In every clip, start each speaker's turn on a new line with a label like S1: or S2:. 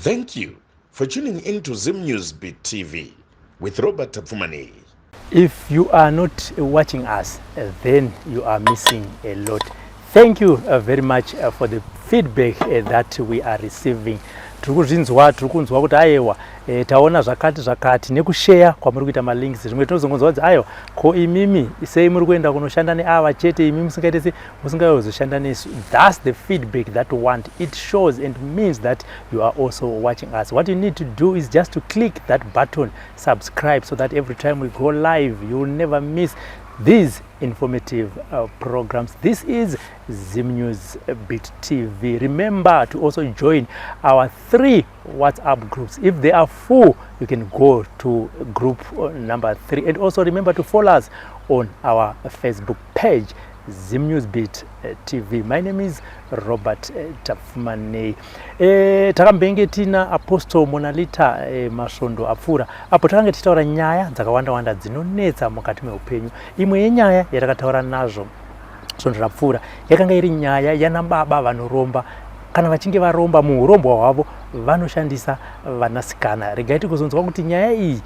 S1: Thank you for tuning in to Zim News Beat TV with Robert Tapfumaneyi.
S2: If you are not watching us, then you are missing a lot. Thank you very much for the feedback that we are receiving. Tiri kuzvinzwa, tiri kunzwa kuti ayewa taona zvakati zvakati nekusheya kwamuri kuita malinks. Zvimwe tinozongonzwa kuti ayewa, ko imimi sei muri kuenda kunoshanda neava chete, imi musingaite sei, musingazoshanda nesu. That's the feedback that we want. It shows and means that you are also watching us. What you need to do is just to click that button, subscribe, so that every time we go live you will never miss these informative programs. This is Zim News Beat TV. Remember to also join our 3 WhatsApp groups. If they are full, you can go to group number 3. And also remember to follow us on our Facebook page, Zim News Beat TV. My name is Robert Tapfumaneyi. Takambenge tina Apostle Monalita masvondo apfuura apo takange tichitaura nyaya dzakawanda wanda dzinonetsa mukati meupenyu. Imwe yenyaya yatakataura nazvo svondo rapfuura yakanga iri nyaya yana baba vanoromba. Kana vachinge varomba muurombwa hwavo vanoshandisa vanasikana. Regai tikuzonzwa kuti nyaya iyi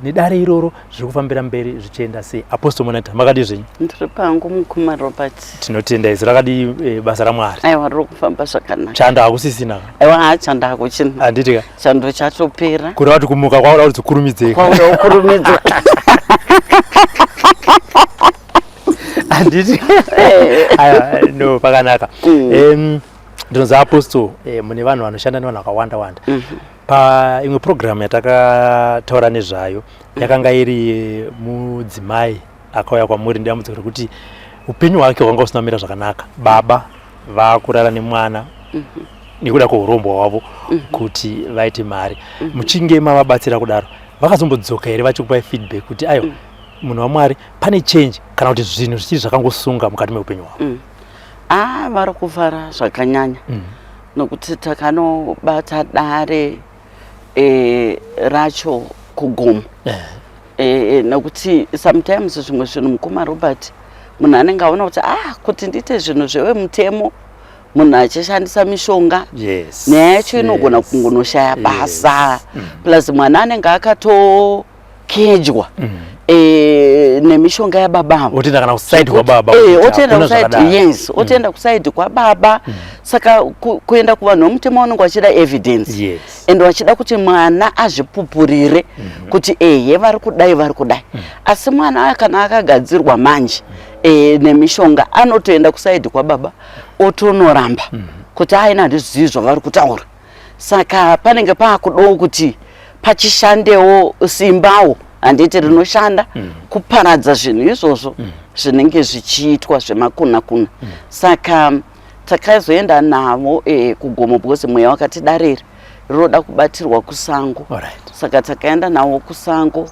S2: nedare iroro zviri kufambira mberi zvichienda sei. Apostle Monalita, makadii zvenyu?
S3: Ndiri pangu, mukoma Robert.
S2: Tinotenda izvo. Rakadii basa raMwari?
S3: Aiwa, riri kufamba zvakanaka.
S2: Chando hakusisina?
S3: Aiwa, ha, chando hakuchina.
S2: Handiti ka?
S3: Chando chatopera.
S2: Kureva kuti kumuka kwauda kuti kurumidzei?
S3: Kwauda kukurumidzwa.
S2: Handiti? Aiwa, no, pakanaka. Ndinonzi Apostle, mune vanhu vanoshanda nevanhu vakawanda wanda. Pa imwe program yatakataura nezvayo yakanga iri mudzimai akauya kwamuri nedambudziko rekuti upenyu hwake hwanga usina kumira zvakanaka. Baba vakurara nemwana nekuda kweurombwa hwavo kuti vaite mari. Muchinge mavabatsira kudaro, vakazombodzoka here vachikupai feedback kuti aiwa, munhu waMwari, pane change, kana kuti zvinhu zvichiri zvakangosunga mukati meupenyu hwavo?
S3: Ah, vari kufara zvakanyanya nokuti takanobata dare racho kugomo nokuti sometimes zvimwe zvinhu, mukoma Robert, munhu anenge aona kuti ah, kuti ndiite zvinhu zvevemutemo, munhu achishandisa mishonga, nyaya yacho inogona kungonoshaya basa. Plus mwana anenge akatokejwa nemishonga yababa.
S2: Otoenda kana kuside kwababa.
S3: Otoenda kuside, yes, otoenda kuside kwababa. Saka kuenda kuvanhu vemutemo, vanenge vachida evidence and vachida kuti mwana azvipupurire kuti ehe, vari kudai, vari kudai. Asi mwana kana akagadzirwa manje nemishonga, anotoenda kuside kwababa, otonoramba kuti aina, handizivi zvavari kutaura. Saka panenge paakudawo kuti pachishandewo simbawo, handiti, rinoshanda kuparadza zvinhu izvozvo zvinenge zvichiitwa zvemakuna kuna. Saka takazoenda navo kugomo because mweya wakati dareri rinoda kubatirwa kusango. Saka takaenda navo kusango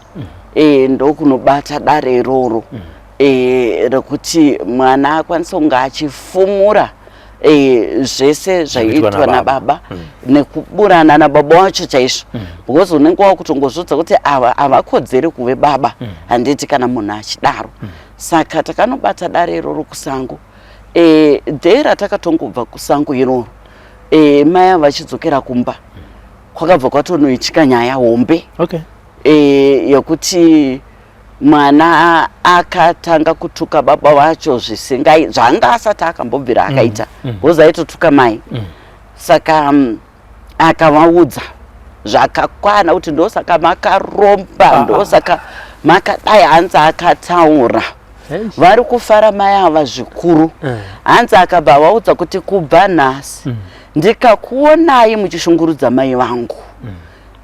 S3: ndokunobata dare iroro rekuti mwana akwanise kunge achifumura zvese zvaiitwa nababa nekuburana nababa wacho chaizvo because unenge wakutongozvidza kuti ava havakodzeri kuve baba, handiti, kana munhu achidaro. Saka takanobata dare iroro kusango. Day ratakatongobva kusango iroro, mai ava vachidzokera kumba, kwakabva kwatonoitika nyaya hombe yekuti mwana akatanga kutuka baba vacho zvisingai zvaanga asati akambobvira akaita because aitotuka mai. Saka akavaudza zvakakwana kuti ndosaka makaromba, ndosaka makadai. Hanzi akataura, vari kufara mai ava zvikuru. Hanzi akabva vaudza kuti kubva nhasi ndikakuonai muchishungurudza mai vangu,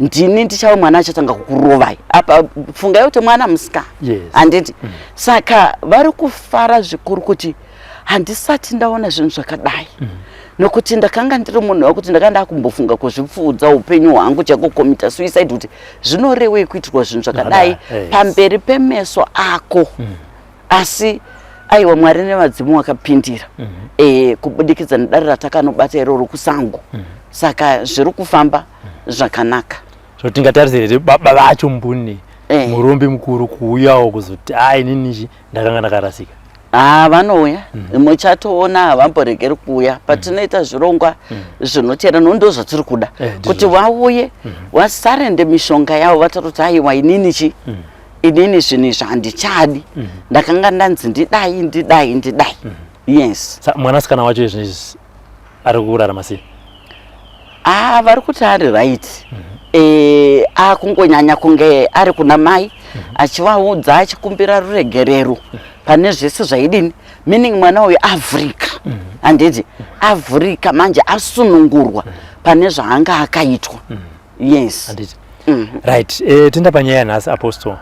S3: ndini ndichava mwana achatanga kukurovai. Apa fungai kuti mwana musikana, handiti? Saka vari kufara zvikuru kuti handisati ndaona zvinhu zvakadai nokuti ndakanga ndiri munhu wekuti ndakanga ndakumbofunga kuzvipfuudza upenyu hwangu, chekucommita suicide, kuti zvinorewei kuitirwa zvinhu zvakadai pamberi pemeso ako. Asi aiwa, Mwari nevadzimu wakapindira kubudikidza nedare ratakanobata iroro kusango. Saka zviri kufamba zvakanaka.
S2: So tingatarisire here baba vacho mbune, murombi mukuru, kuuyawo kuzoti a, ininichi ndakanga ndakarasika?
S3: Haa, vanouya. Muchatoona havamboregeri kuuya patinoita zvirongwa zvinotera, no ndo zvatiri kuda kuti vauye vasarende mishonga yavo, vataura kuti aiwa, inini chi inini zvinhu izvi handichadi, ndakanga ndanzi ndidai, ndidai, ndidai. Yes.
S2: Mwanasikana wacho izvinizvi ari kurarama sei?
S3: Ah, vari kuti ari right. Akungonyanya kunge ari kuna mai, achivaudza, achikumbira ruregerero pane zvese zvaidini, meaning mwana uyu avhurika, handiti? Avhurika manje, asunungurwa pane zvaanga akaitwa. Yes.
S2: Handiti? Right, tienda panyaya yanhasi, Apostle.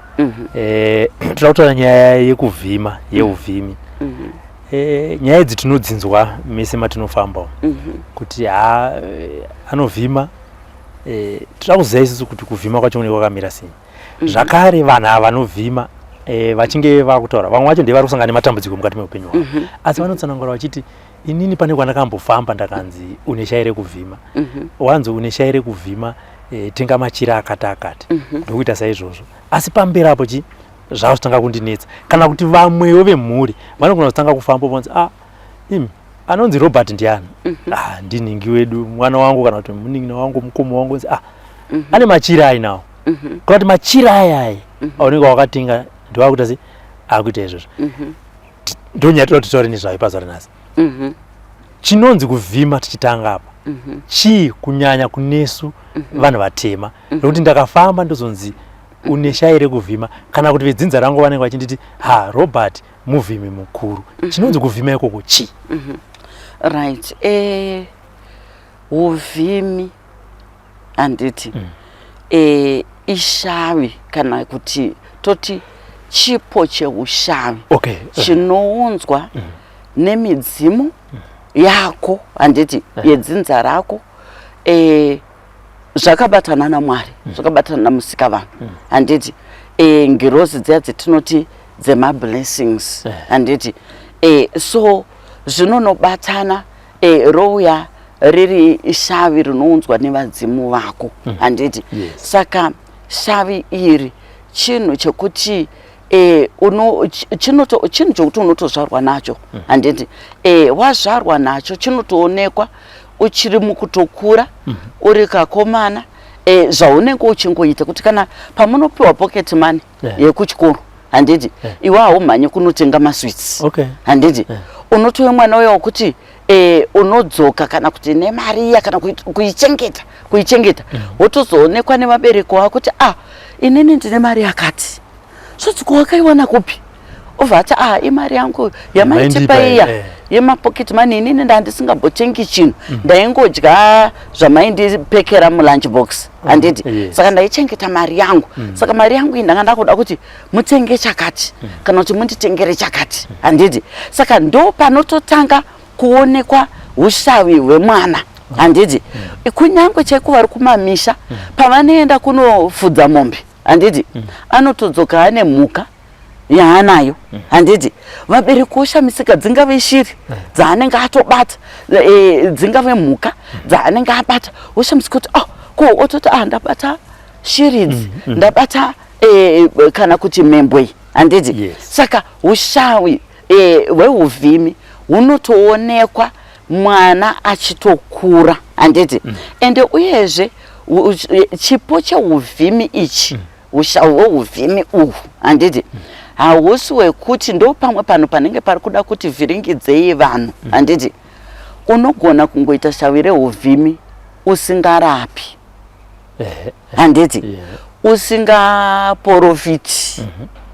S2: Toda kutaura nyaya yekuvhima, yeuvhimi. Nyaya idzi tinodzinzwa mese matinofamba kuti ha, anovhima. Toda kuziva isusu kuti kuvhima kwacho kunenge kwakamira sei. Zvakare vanhu ava vanovhima, vachinge vakutaura, vamwe vacho ndevari kusangana nematambudziko mukati meupenyu hwavo, asi vanotsanangura vachiti, "Inini pane kwandakambofamba, ndakanzi une shavi rekuvhima. Wanzi une shavi rekuvhima, tenga machira akati akati." Ndokuita saizvozvo, asi pamberi apo chi zvazotanga kundinetsa. Kana kuti vamwewo vemhuri vanogona kutanga kufamba vonzi, "Ah, imi, anonzi Robert ndiani?" "Ah, ndinhingi wedu, mwana wangu," kana kuti munin'ina wangu, mukoma wangu. Nzi, "Ah, ane machira ainawo." Kana kuti machira ayayi aunenge wakatenga ndoakuita sei, akuita izvozvo. Ndonyaya toda kuti titaure nezvayo pazuva renhasi. Chinonzi kuvhima, tichitanga apa, chii, kunyanya kunesu vanhu vatema? Nokuti ndakafamba ndozonzi une shavi rekuvhima, kana kuti vedzinza rangu vanenge vachinditi, "Ha, Robert muvhimi mukuru." Chinonzi kuvhima ikoko chii?
S3: Right, uvhimi, handiti, ishavi, kana kuti toti chipo cheushavi chinounzwa nemidzimu yako, handiti, yedzinza rako, zvakabatana naMwari, zvakabatana namusika vanhu, handiti, ngirozi dziya dzetinoti dzemablessings, handiti? So zvinonobatana, rouya riri shavi rinounzwa nevadzimu vako, handiti?
S2: Yes.
S3: Saka shavi iri chinhu chekuti chinhu chokuti unotozvarwa nacho, handiti? Wazvarwa nacho, chinotoonekwa uchiri mukutokura, uri kakomana, zvaunenge uchingoita kuti kana pamunopiwa pocket money yekuchikoro, handiti, iwe haumhanyi kunotenga masweets, handiti? Unotove mwana uya wekuti unodzoka kana kuti nemari iya, kana kuichengeta, wotozoonekwa nevabereki wako kuti, "Ah, inini ndine mari yakati." Svodziko, "Wakaiwana kupi?" Obva ati, "Ah, imari yangu yamaitipa
S2: Yamaindipa,
S3: iya yemapocket money. Inini ndandisingambotengi chinhu, ndaingodya zvamaindipekera mulunch box, handiti?"
S2: Yes.
S3: "Saka ndaichengeta mari yangu. Saka mari yangu iyi ndanga ndakuda kuti mutenge chakati, kana kuti munditengere chakati, handiti?" Saka ndo panototanga kuonekwa ushavi hwemwana, handiti? Kunyange chaiko vari kumamisha, pavanoenda kunofudza mombe, handiti, anotodzoka ane mhuka yaanayo, handiti? Vabereki voshamisika, dzingave shiri dzaanenge atobata, dzingave mhuka dzaanenge abata, woshamisika kuti, "Oh, ko?" Ototi, "Ah, ndabata shiri idzi, ndabata kana kuti mhembwe, handiti?" Saka ushavi hweuvhimi hunotoonekwa mwana achitokura, handiti? Ende uyezve chipo cheuvhimi ichi, ushavi hweuvhimi uhu, handiti, hausi hwekuti ndo pamwe pano panenge pari kuda kuti vhiringidzei vanhu, handiti? Unogona kungoita shavi reuvhimi usingarapi, handiti, usingaprofiti,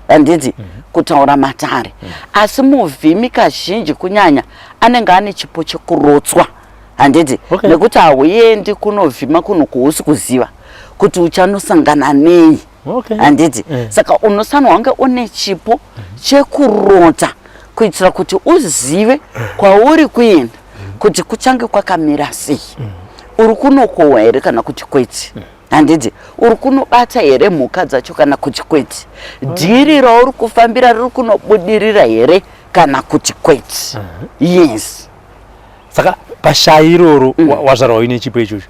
S3: handiti, kutaura matare. Asi muvhimi kazhinji kunyanya anenge ane chipo chekurotswa, handiti? Nekuti hauendi kunovhima kunhu kuusi kuziva kuti uchanosangana nei, handiti? Saka unosanwa kunge une chipo chekurota kuitira kuti uzive kwauri kuenda kuti kuchange kwakamira sei, uri kunokohwa here kana kuti kwete, handiti? Uri kunobata here mhuka dzacho kana kuti kwete? Dhiri rauri kufambira riri kunobudirira here kana kuti kwete? Yes.
S2: Saka pashavi iroro, wazvarwa uine chipo ichocho.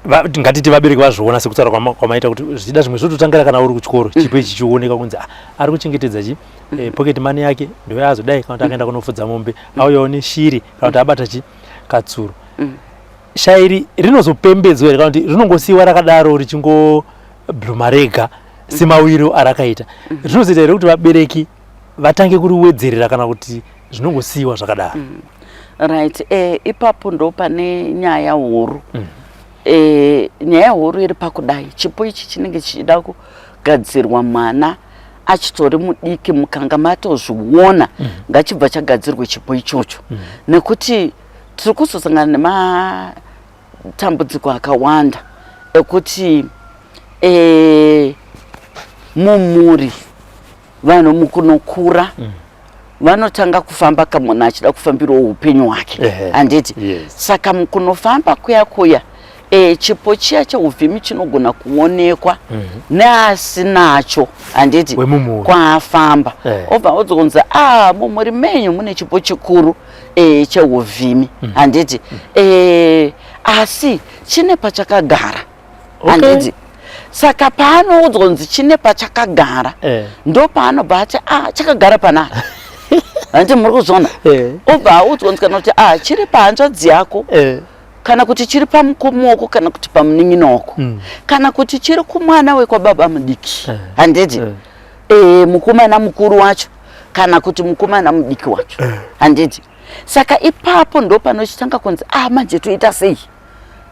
S2: Ngatiti vabereki vazviona sekutaura kwamaita kuti zvichida zvimwe zvototangira kana uri kuchikoro, chipo ichi chioneka kunzi ah, ari kuchengetedza chi pocket money yake, ndoyaazodai, kana kuti akaenda kunofudza mombe auyawo neshiri, kana kuti abata chi katsuro. Shairi rinozopembedzwa here, kana kuti rinongosiyiwa rakadaro richingobluma rega semawiro arakaita? Rinozoita here kuti vabereki vatange kuriwedzerera, kana kuti zvinongosiyiwa zvakadaro?
S3: Right, ipapo ndo pane nyaya huru. Nyaya huru iri pakudai, chipo ichi chinenge chichida kugadzirwa mwana achitori mudiki. Mukanga matozviona, ngachibva chagadzirwe chipo ichocho, nekuti tiri kuzosangana nematambudziko akawanda ekuti mumhuri vanhu mukunokura vanotanga kufamba, kamunhu achida kufambirawo upenyu hwake, handiti?
S2: Yes.
S3: Saka mukunofamba kuya kuya, chipo chiya cheuvhimi chinogona kuonekwa neasinacho, handiti?
S2: Wemumhuri.
S3: Kwaafamba, obva odzonzi, a mumhuri menyu mune chipo chikuru cheuvhimi, handiti? Asi chine pachakagara, handiti? Saka paanoudzwa kunzi chine pachakagara, ndo paanobva ati, a chakagara panani, handiti? Muri kuzviona? Obva audzwa kunzi, kana kuti a chiri pahanzvadzi yako, kana kuti chiri pamukoma wako, kana kuti pamunin'ina wako, kana kuti chiri kumwana wekwababa mudiki, handiti? Mukomana mukuru wacho kana kuti mukomana mudiki wacho, handiti? Saka ipapo ndo panochitanga kunzi, ah, manje toita sei,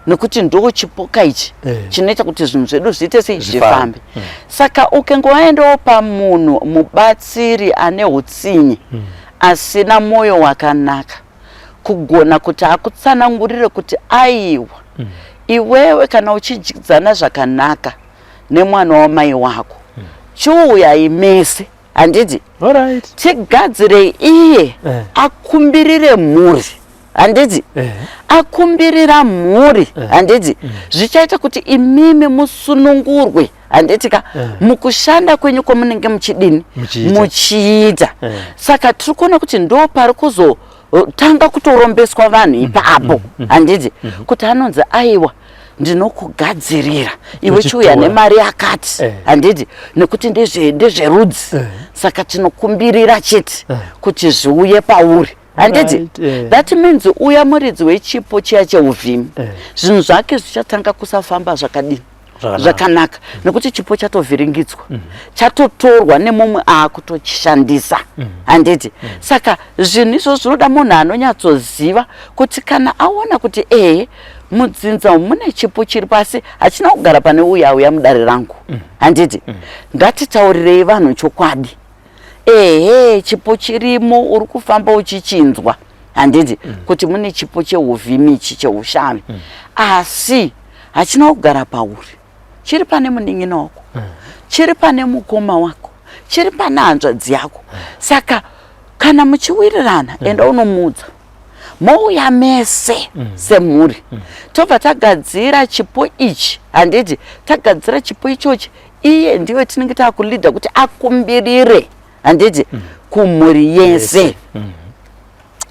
S3: nekuti ndo chipoka ichi chinoita kuti zvinhu zvedu zviite sei?
S2: Zvifambe.
S3: Zvifambe. Saka ukenge waendawo pamunhu mubatsiri ane utsinye, asina mwoyo wakanaka, kugona kuti akutsanangurire kuti, aiwa, iwewe kana uchidyidzana zvakanaka nemwana wamai wako, chiuyai mese, handiti? Tigadzire iye akumbirire mhuri, handiti? Akumbirira mhuri, handiti? Zvichaita kuti imimi musunungurwe, handiti ka? Mukushanda kwenyu kwamunenge muchidini?
S2: Muchiita.
S3: Muchiita. Saka tiri kuona kuti ndo pari kuzotanga kutorombeswa vanhu ipapo, handiti? Kuti anonzi, aiwa, ndinokugadzirira iwe, chiuya
S2: Uchitora.
S3: nemari yakati, handiti? Nekuti ndezverudzi. Saka tinokumbirira chete kuti zviuye pauri, handiti?
S2: Right.
S3: That means uya muridzi wechipo chiya cheuvhimi, zvinhu zvake zvichatanga kusafamba zvakadini?
S2: Zvakanaka.
S3: Zvakanaka, nekuti chipo chatovhiringidzwa, chatotorwa nemumwe aakutochishandisa, handiti? Saka zvinhu izvozvo zvinoda munhu anonyatsoziva kuti kana aona kuti ehe, mudzinza umu mune chipo chiri pasi, hachina kugara pane uya auya mudare rangu, handiti? Ngatitaurirei vanhu chokwadi. Ehe, chipo chirimo, uri kufamba uchichinzwa, handiti, kuti mune chipo cheuvhimi ichi, cheushavi, asi hachina kugara pauri. Chiri pane munin'ina wako, chiri pane mukoma wako, chiri pane hanzvadzi yako. Saka kana muchiwirirana, enda unomuudza, mouya mese semhuri, tobva tagadzira chipo ichi, handiti? Tagadzira chipo ichochi, iye ndiwe tinenge taakulidha kuti akumbirire, handiti, kumhuri yese.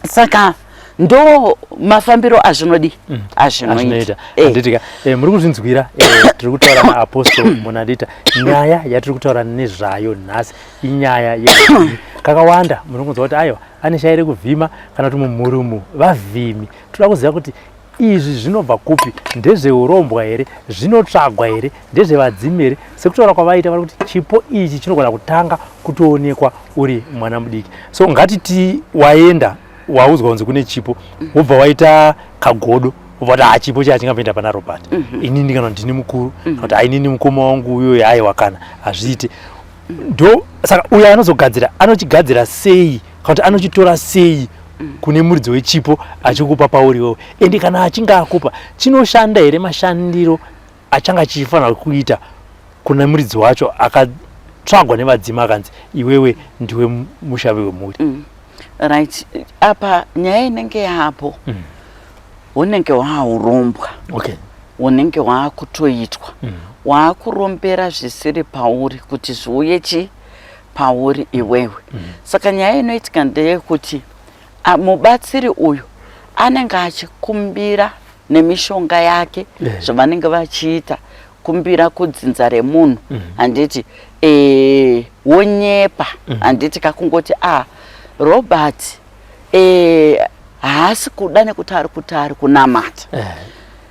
S3: Saka ndo mafambiro azvinodi, azvinoita.
S2: Azvinoita, handitika? Muri kuzvinzwira, tiri kutaura naapostle Munadita. Nyaya yatiri kutaura nezvayo nhasi inyaya yekuvhima. Kakawanda munokunzwa kuti aiwa, ane shaya rekuvhima, kana kuti mumhuri umu vavhimi. Toda kuziva kuti izvi zvinobva kupi? Ndezveurombwa here? Zvinotsvagwa here? Ndezvevadzimu here? Sekutaura kwavaita, vari kuti chipo ichi chinogona kutanga kutoonekwa uri mwana mudiki. So ngatiti waenda, waudzwa kunzi kune chipo, wobva waita kagodo, wobva wati, ah, chipo chiya chingamboenda pana Robert, inini kana ndini mukuru, kana kuti ainini mukoma wangu uyoyo, aiwa, kana hazviiti. Ndo saka uyo anozogadzira anochigadzira sei, kana kuti anochitora sei kune muridzi wechipo achikupa pauri iwewe? Ende kana achinge akupa, chinoshanda here mashandiro achanga chichifanira kuita kuna muridzi wacho akatsvagwa nevadzimu akanzi, iwewe ndiwe mushavi wemhuri?
S3: Right, apa nyaya inenge yapo, hunenge hwaurombwa, hunenge hwaakutoitwa, waakurombera zvisiri pauri kuti zviuye chi pauri iwewe. Saka nyaya inoitika ndeyekuti mubatsiri uyu anenge achikumbira. Nemishonga yake, zvavanenge vachiita, kumbira kudzinza remunhu, handiti? Wonyepa, handiti? Kakungoti a Robert haasi kuda nekuti ari kuti ari kunamata,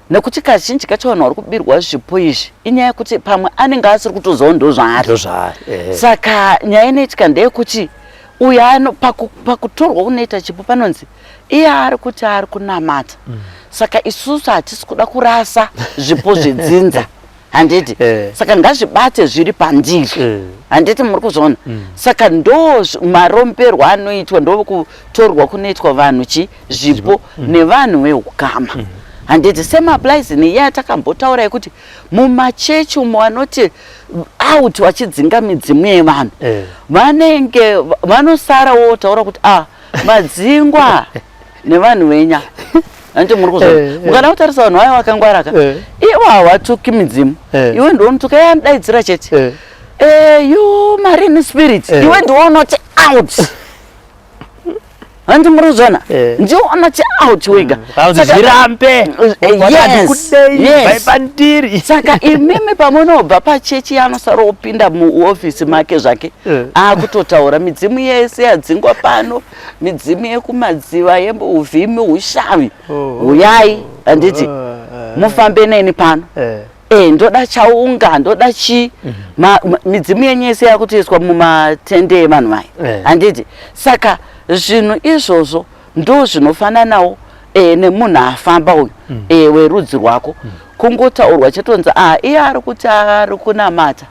S3: nekuti kazhinji kacho vanhu vari kubirwa zvipo izvi inyaya yekuti pamwe anenge asiri kutozivawo ndo zvaari.
S2: Ndozvaari.
S3: Saka nyaya inoitika ndeyekuti uyo pakutorwa kunoita chipo panonzi iye ari kuti ari kunamata, saka isusu hatisi kuda kurasa zvipo zvedzinza, handiti? Saka ngazvibate zviri pandiri, handiti muri kuzviona? Saka ndo maromberwo anoitwa, ndo kutorwa kunoitwa vanhu chi zvipo nevanhu veukama, handiti? Same applies neiya yatakambotaura yekuti mumachechi umo vanoti out vachidzinga midzimu yevanhu, vanenge vanosara wotaura kuti ah, madzingwa nevanhu venya, handiti muri kuzviona? Mukada kutarisa vanhu vaya vakangwara ka, ivo havatuki midzimu. Iwe ndiwo unotuka, iye anodaidzira chete, "You marine spirit." Iwe ndiwo unoti out, handi muri kuzviona? Ndiwo unoti out wega.
S2: Kana kuti zvirambe. Kudei pandiri.
S3: Saka imimi pamunobva pachechi, yanosara opinda muofisi make zvake, akutotaura midzimu yese yadzingwa pano, midzimu yekumadziva, yeuvhimi, ushavi, huyai, handiti? Mufambe neni pano. Ndoda chaunga, ndoda chi midzimu yenyu yese yakutoiswa mumatende evanhu vaya, handiti? Saka zvinhu izvozvo ndo zvinofananawo nemunhu afamba uyu, werudzi rwako, kungotaurwa chetonzi a iye ari kuti ari kunamata,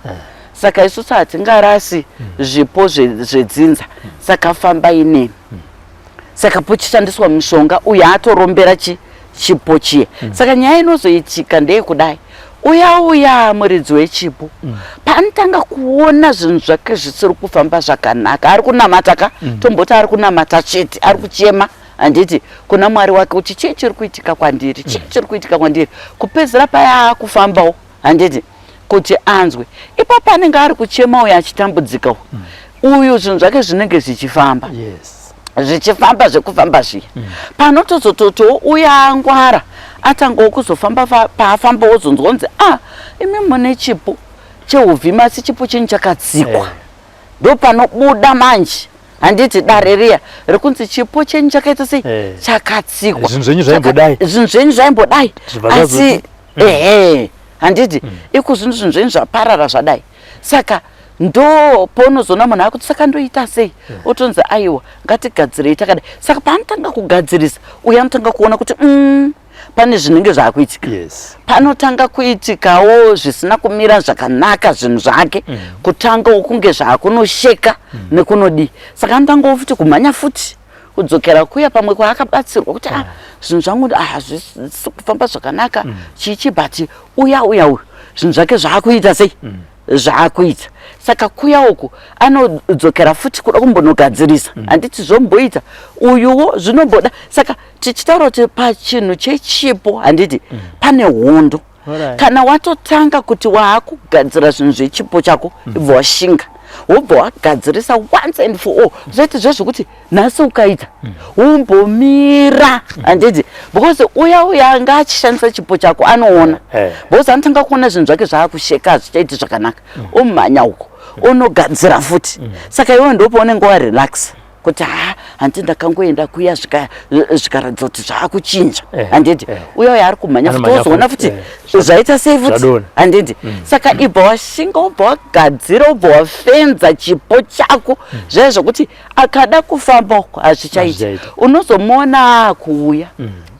S3: saka isusu hatingarasi zvipo zvedzinza, saka fambai neni. Saka pochishandiswa mushonga uyo atorombera chipo chiye. Saka nyaya inozoitika ndeyekudai: uya uya muridzi wechipo paanotanga kuona zvinhu zvake zvisiri kufamba zvakanaka, ari kunamata ka, tomboti ari kunamata chete, ari kuchema, handiti, kuna Mwari wake kuti chii chiri kuitika kwandiri, chii chiri kuitika kwandiri? Kupedzisira paya akufambawo, handiti, kuti anzwe. Ipapo anenge ari kuchema uyo achitambudzika uyu, zvinhu zvake zvinenge zvichifamba, zvichifamba zvekufamba zviya. Panotozototiwo uya angwara atangawo kuzofamba, paafamba wozonzwa kunzi a imi mune chipo cheuvhimi, asi chipo chenyu chakatsikwa. Ndo panobuda manje, handiti, dare riya rekunzi chipo chenyu chakaita sei? Chakatsikwa.
S2: Zvinhu zvenyu zvaimbodai.
S3: Zvinhu zvenyu zvaimbodai,
S2: Zvibva
S3: asi ehe, handiti, iko zvinhu zvenyu zvaparara zvadai. Saka ndo paunozoona munhu akuti saka ndoita sei? Otonzi aiwa, ngatigadzirei takadai. Saka paanotanga kugadzirisa uye anotanga kuona kuti pane zvinenge zvaakuitika, panotanga kuitikawo zvisina kumira zvakanaka, zvinhu zvake kutangawo kunge zvaakunosheka nekunodii. Saka anotangawo futi kumhanya futi kudzokera kuya pamwe kwaakabatsirwa kuti ah, zvinhu zvangu ah, hazvisi kufamba zvakanaka, chichi, but uya uya uyu zvinhu zvake zvaakuita sei, zvaakuita. Saka kuya uku anodzokera futi kuda kumbonogadzirisa, handiti? Zvomboita uyuwo zvinomboda. Saka tichitaura kuti pachinhu chechipo, handiti, pane hondo. Kana watotanga kuti waakugadzira zvinhu zvechipo chako, ibva washinga, wobva wagadzirisa once and for all. Zvoiti zvezvekuti nhasi ukaita umbomira, handiti? Because uya uya anga achishandisa chipo chako anoona, because anotanga kuona zvinhu zvake zvaakusheka, hazvichaiti zvakanaka, omhanya uko onogadzira futi. Saka iwe ndopaunenge warelaxa kuti ha, handiti ndakangoenda kuya zvikaratidza kuti zvaakuchinja, handiti? Uya uya ari kumhanya futi,
S2: Anomhanya
S3: wozoona
S2: futi,
S3: futi zvaita sei futi,
S2: Zvadonha.
S3: handiti? Saka ibva washinga, wobva wagadzira, wobva wafenza chipo chako zvaya zvokuti akada kufamba uko hazvichaiti.
S2: Hazvichaiti.
S3: Unozomuona akuuya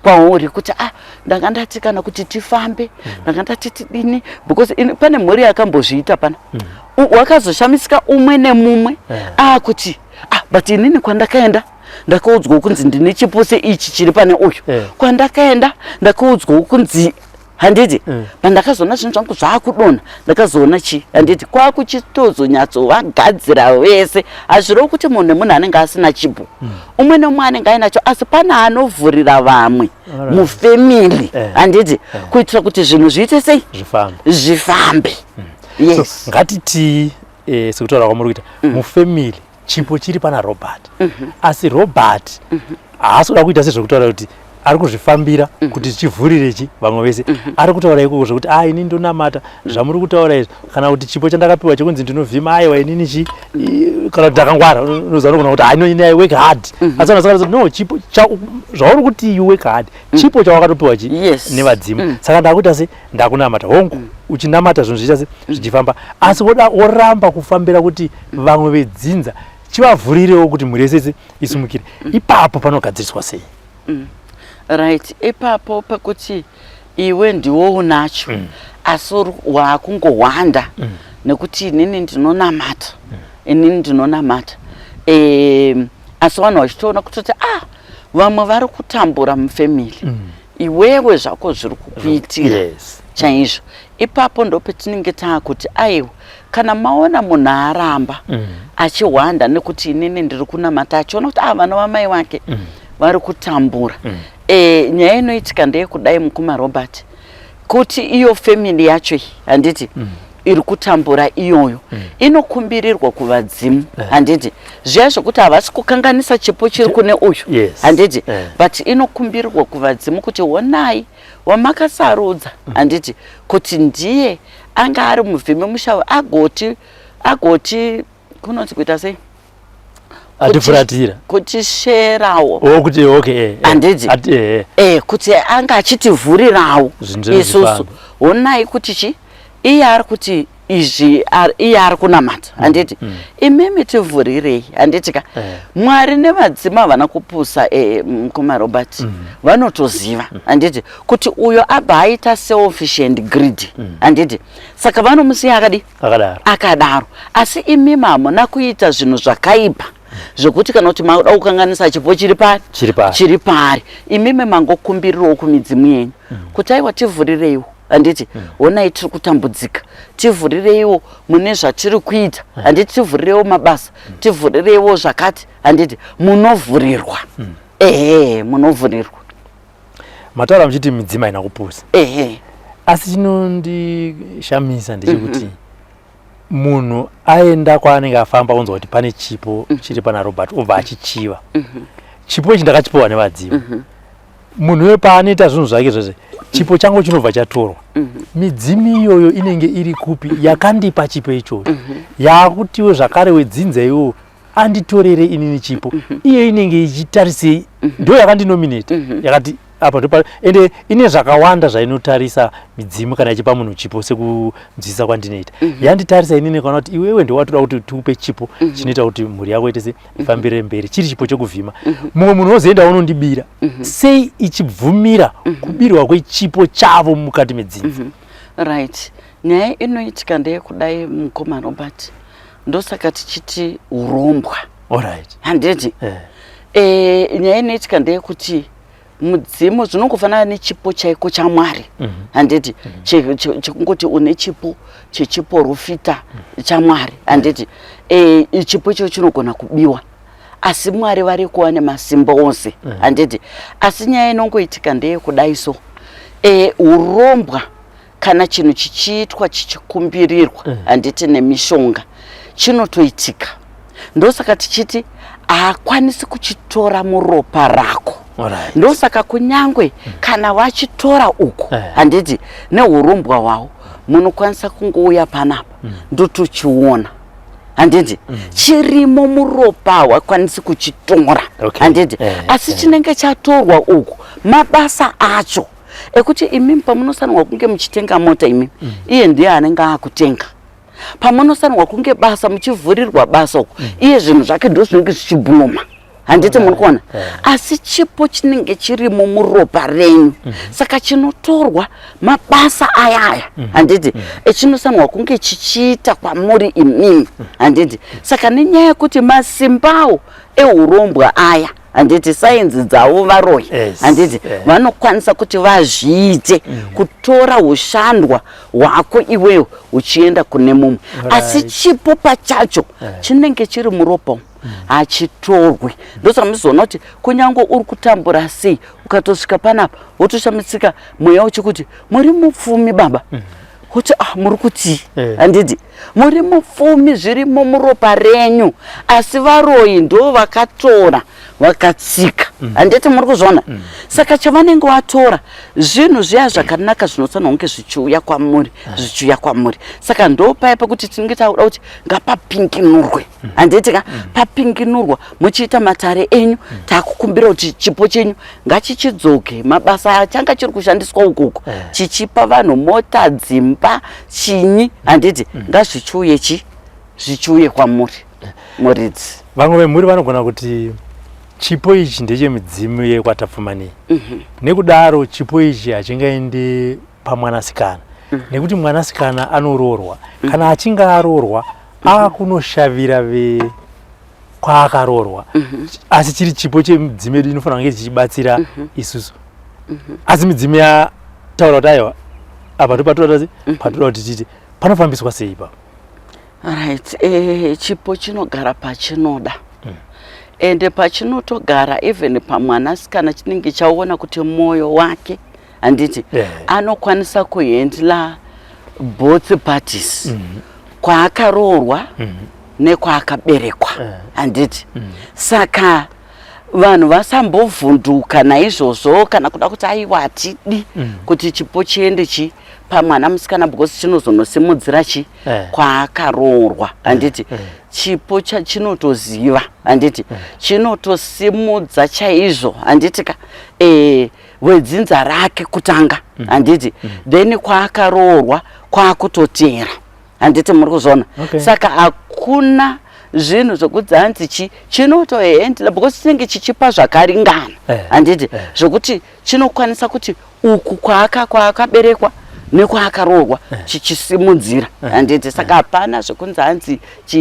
S3: kwauri kuti ah, ndanga ndati kana kuti tifambe, ndanga ndati tidini, because pane mhuri yakambozviita pana. Wakazoshamisika umwe nemumwe akuti ah, but inini kwandakaenda ndakaudzwa kunzi ndine chipo seichi chiri pane uyu. Kwandakaenda ndakaudzwa kunzi, handiti, pandakazoona zvinhu zvangu zvaakudonha, ndakazoona chi, handiti, kwakuchitozonyatsovagadzira vese. Hazvirevi kuti munhu nemunhu anenge asina chipo, umwe neumwe anenge ainacho, asi pane anovhurira vamwe mufamily, handiti, kuitira kuti zvinhu zviite sei?
S2: Zvifambe.
S3: Zvifambe, yes.
S2: So, ngatiti sekutaura kwamuri kuita, mufamily chipo chiri pana Robert, asi Robert haasi kuda kuita sezvekutaura kuti Ari kuzvifambira kuti chivhurire chi vamwe vese. Ari kutaura ikoko zvekuti a ini ndonamata zvamuri kutaura izvi, kana kuti chipo chandakapiwa chekunzi ndinovhima, aiwa, inini chi kana kuti ndakangwara, unoziva, unogona kuti, "Ah, no, ini I work hard." Asi vanhu vasaka, no, chipo zvauri kuti you work hard, chipo chawakatopiwa chi nevadzimu. Saka ndakuita se ndakunamata, hongu, uchinamata zvinhu zvichiita se zvichifamba, asi woda woramba kufambira kuti vamwe vedzinza chivavhurirewo kuti mhuri yese isumukire. Ipapo panogadziriswa sei?
S3: Right, ipapo pekuti iwe ndiwo unacho, asi wakungohwanda nekuti inini ndinonamata, inini ndinonamata, asi vanhu vachitoona kutoti, ah, vamwe vari kutambura mufamily, iwewe zvako zviri kukuitira chaizvo. Ipapo ndopetinenge taakuti, aiwa, kana maona munhu aramba achihwanda nekuti inini ndiri kunamata, achiona kuti, ah, vana vamai vake vari kutambura. Nyaya inoitika ndeyekudai, mukuma Robert, kuti iyo family yacho iyi, handiti, iri kutambura iyoyo, inokumbirirwa kuvadzimu, handiti, zviya zvokuti havasi kukanganisa chipo chiri kune uyu, handiti, but inokumbirirwa kuvadzimu kuti, honai wamakasarudza, handiti, kuti ndiye anga ari muvhimi mushavi, agoti kunonzi kuita sei?
S2: Atifuratira.
S3: Kutisherawo.
S2: Oh, kuti okay,
S3: Handiti?
S2: Ati,
S3: Kuti anga achitivhurirawo
S2: Zvinhu
S3: isusu.
S2: zvifambe.
S3: Honai kuti chi iye ari kuti izvi, iye ari kunamata, handiti, imimi tivhurirei, handiti ka? Mwari nevadzimu havana kupusa, mukoma Robert, vanotoziva, handiti, kuti uyo abva aita selfish and greedy, handiti, saka vanomusiya akadi
S2: akadaro.
S3: Akadaro. Asi imimi hamuna kuita zvinhu zvakaipa zvekuti kana kuti mauda kukanganisa chipo chiri pari.
S2: Chiri pari.
S3: Chiri pari. Imimi mangokumbirirawo kumidzimu yenyu kuti, aiwa, tivhurireiwo, handiti, honai tiri kutambudzika, tivhurireiwo mune zvatiri kuita, handiti, tivhurireiwo mabasa, tivhurireiwo zvakati, handiti. Munovhurirwa, ehe, munovhurirwa.
S2: Mataura muchiti midzimu haina kupusa.
S3: Ehe.
S2: Asi chinondishamisa ndechekuti munhu aenda kwaanenge afamba, onzwa kuti pane chipo chiri pana Robert, obva achichiva chipo ichi, ndakachipiwa nevadzimu. Munhu uyo paanoita zvinhu zvake zvese, chipo changu chinobva chatorwa. Midzimu iyoyo inenge iri kupi yakandipa chipo ichocho, yaakutiwo zvakare wedzinza iwowo anditorere inini chipo? Iyo inenge ichitarisei? Ndo yakandinominata, yakati apa ndopa, ende ine zvakawanda zvainotarisa midzimu kana ichipa munhu chipo. Sekunzwisisa kwandinoita, yanditarisa inini kana kuti iwewe ndowatoda kuti tiupe chipo chinoita kuti mhuri yako ite se ifambire mberi, chiri chipo chekuvhima. Mumwe munhu wozoenda unondibira. Sei ichibvumira kubirwa kwechipo chavo mukati medzinza?
S3: Right, nyaya inoitika ndeyekudai, mukoma Robert, ndosaka tichiti urombwa, handiti? Nyaya inoitika ndeyekuti mudzimu, zvinongofanana nechipo chaiko chaMwari, handiti, chekungoti une chipo chechiprofita chaMwari, handiti, chipo icho chinogona kubiwa, asi Mwari vari kuva nemasimba ose, handiti? Asi nyaya inongoitika ndeyekudai so, urombwa kana chinhu chichiitwa chichikumbirirwa, handiti, nemishonga, chinotoitika. Ndosaka tichiti haakwanisi kuchitora muropa rako. Ndosaka kunyangwe kana vachitora uku, handiti, neurombwa hwavo, munokwanisa kungouya panapa, ndotochiona, handiti, chirimo muropa, hawakwanisi kuchitora, handiti? Asi chinenge chatorwa uku mabasa acho ekuti imimi pamunosanirwa kunge muchitenga mota, imimi, iye ndiye anenge akutenga. Pamunosanirwa kunge basa muchivhurirwa basa uku, iye zvinhu zvake ndo zvinenge zvichibhuma, handiti? Muri kuona? Asi chipo chinenge chirimo muropa renyu, saka chinotorwa mabasa ayaya, handiti, echinosanirwa kunge chichiita kwamuri imimi, handiti? Saka nenyaya yekuti masimbawo eurombwa aya, handiti, sainzi dzavo varoyi, handiti, vanokwanisa kuti vazviite kutora ushandwa hwako iweyo huchienda kune mumwe, asi chipo pachacho chinenge chiri muropa umu, hachitorwi. Ndosaka muchizoona kuti kunyange uri kutambura sei, ukatosvika panapa wotoshamisika mweya uchikuti, "Muri mupfumi, baba." Kuti, "Ah, muri kutii?" Handiti muri mupfumi, zvirimo muropa renyu, asi varoyi ndo vakatora. Vakatsika. Handiti muri kuzviona? Saka chavanenge vatora zvinhu zviya zvakanaka zvinofanira kunge zvichiuya kwamuri, zvichiuya kwamuri. Saka ndo paya pekuti tinenge takuda kuti ngapapinginurwe. Handiti ka? Papinginurwa muchiita matare enyu, takukumbira kuti chipo chenyu ngachichidzoke, mabasa achanga chiri kushandiswa ukoko chichipa vanhu mota, dzimba, chinyi, handiti? Ngazvichiuye chi zvichiuye kwamuri muridzi.
S2: Vamwe vemhuri vanogona kuti chipo ichi ndechemidzimu yekwaTapfumanei. Nekudaro chipo ichi hachingaendi pamwanasikana, nekuti mwanasikana anoroorwa. Kana achinge aroorwa, akunoshavira ve kwaakaroorwa. Asi chiri chipo chemidzimu yedu inofanira kunge chichibatsira isusu. Asi midzimu yataura kuti aiwa, apa ndopatoda patoda kuti tiite. Panofambiswa sei ipapo?
S3: Right, chipo chinogara pachinoda. Ende pachinotogara, even pamwanasikana, chinenge chaona kuti mwoyo wake, handiti, anokwanisa kuhandle both parties, kwaakaroorwa nekwaakaberekwa, handiti? Saka vanhu vasambovhunduka naizvozvo kana kuda kuti aiwa, hatidi kuti chipo chiende chi pamwana musikana because chinozonosimudzira chi kwaakaroorwa, handiti? Chipo chinotoziva, handiti? Chinotosimudza chaizvo, handiti ka? Wedzinza rake kutanga, handiti? Then kwaakaroorwa kwaakutotera, handiti muri kuzviona?
S2: Okay.
S3: Saka hakuna zvinhu zvokuti hanzi chi chinotohandle because chinenge chichipa zvakaringana, handiti? Zvokuti chinokwanisa kuti uku kwaakaberekwa nekwaakaroorwa chichisimudzira, handiti? Saka hapana zvekunzi hanzi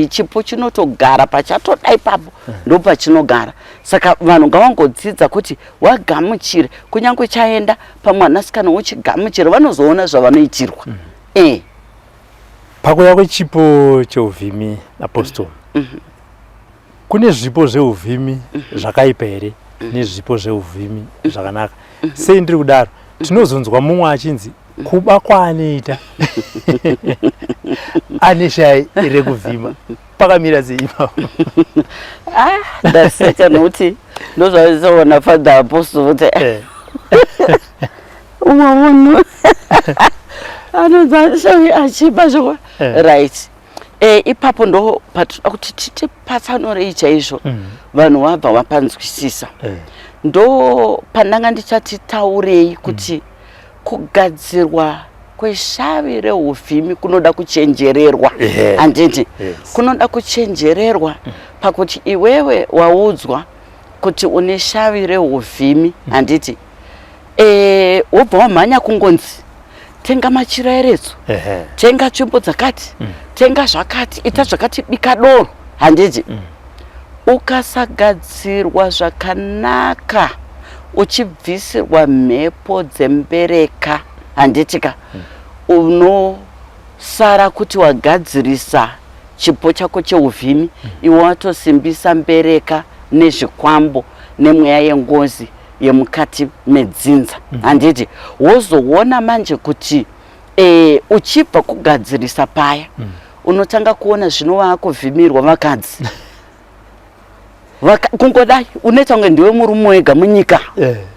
S3: chipo chinotogara pachatoda ipapo, ndo pachinogara. Saka vanhu ngavangodzidza kuti wagamuchire, kunyange chaenda pamwanasikana wochigamuchira, vanozoona zvavanoitirwa.
S2: Pakuya kwechipo cheuvhimi, Apostle, kune zvipo zveuvhimi zvakaipa here nezvipo zveuvhimi zvakanaka? Sei ndiri kudaro? Tinozonzwa mumwe achinzi kuba kwaanoita ane shai rekuvhima. Pakamira sei ipapo?
S3: Ah, ndaseka nokuti ndozvaisaona Father Apostle kuti umwe munhu anonzi ashavi achipa zvekwa. Right, ipapo ndo patinoda kuti titipatsanurei chaizvo, vanhu vabva vapanzwisisa. Ndo pandanga ndichati taurei kuti kugadzirwa kweshavi reuvhimi kunoda kuchenjererwa, handiti?
S2: Yes.
S3: Kunoda kuchenjererwa pakuti iwewe waudzwa kuti une shavi reuvhimi, handiti? Wobva wamhanya kungonzi tenga machira eretso, tenga tsvimbo dzakati, tenga zvakati, ita zvakati, bika doro, handiti? Ukasagadzirwa zvakanaka, uchibvisirwa mhepo dzembereka, handiti ka? Unosara kuti wagadzirisa chipo chako cheuvhimi, iwe watosimbisa mbereka nezvikwambo nemweya yengozi yemukati medzinza, handiti? Wozoona manje kuti uchibva kugadzirisa paya, unotanga kuona zvino waakuvhimirwa vakadzi. Kungodai unoita kunge ndiwe murume wega munyika,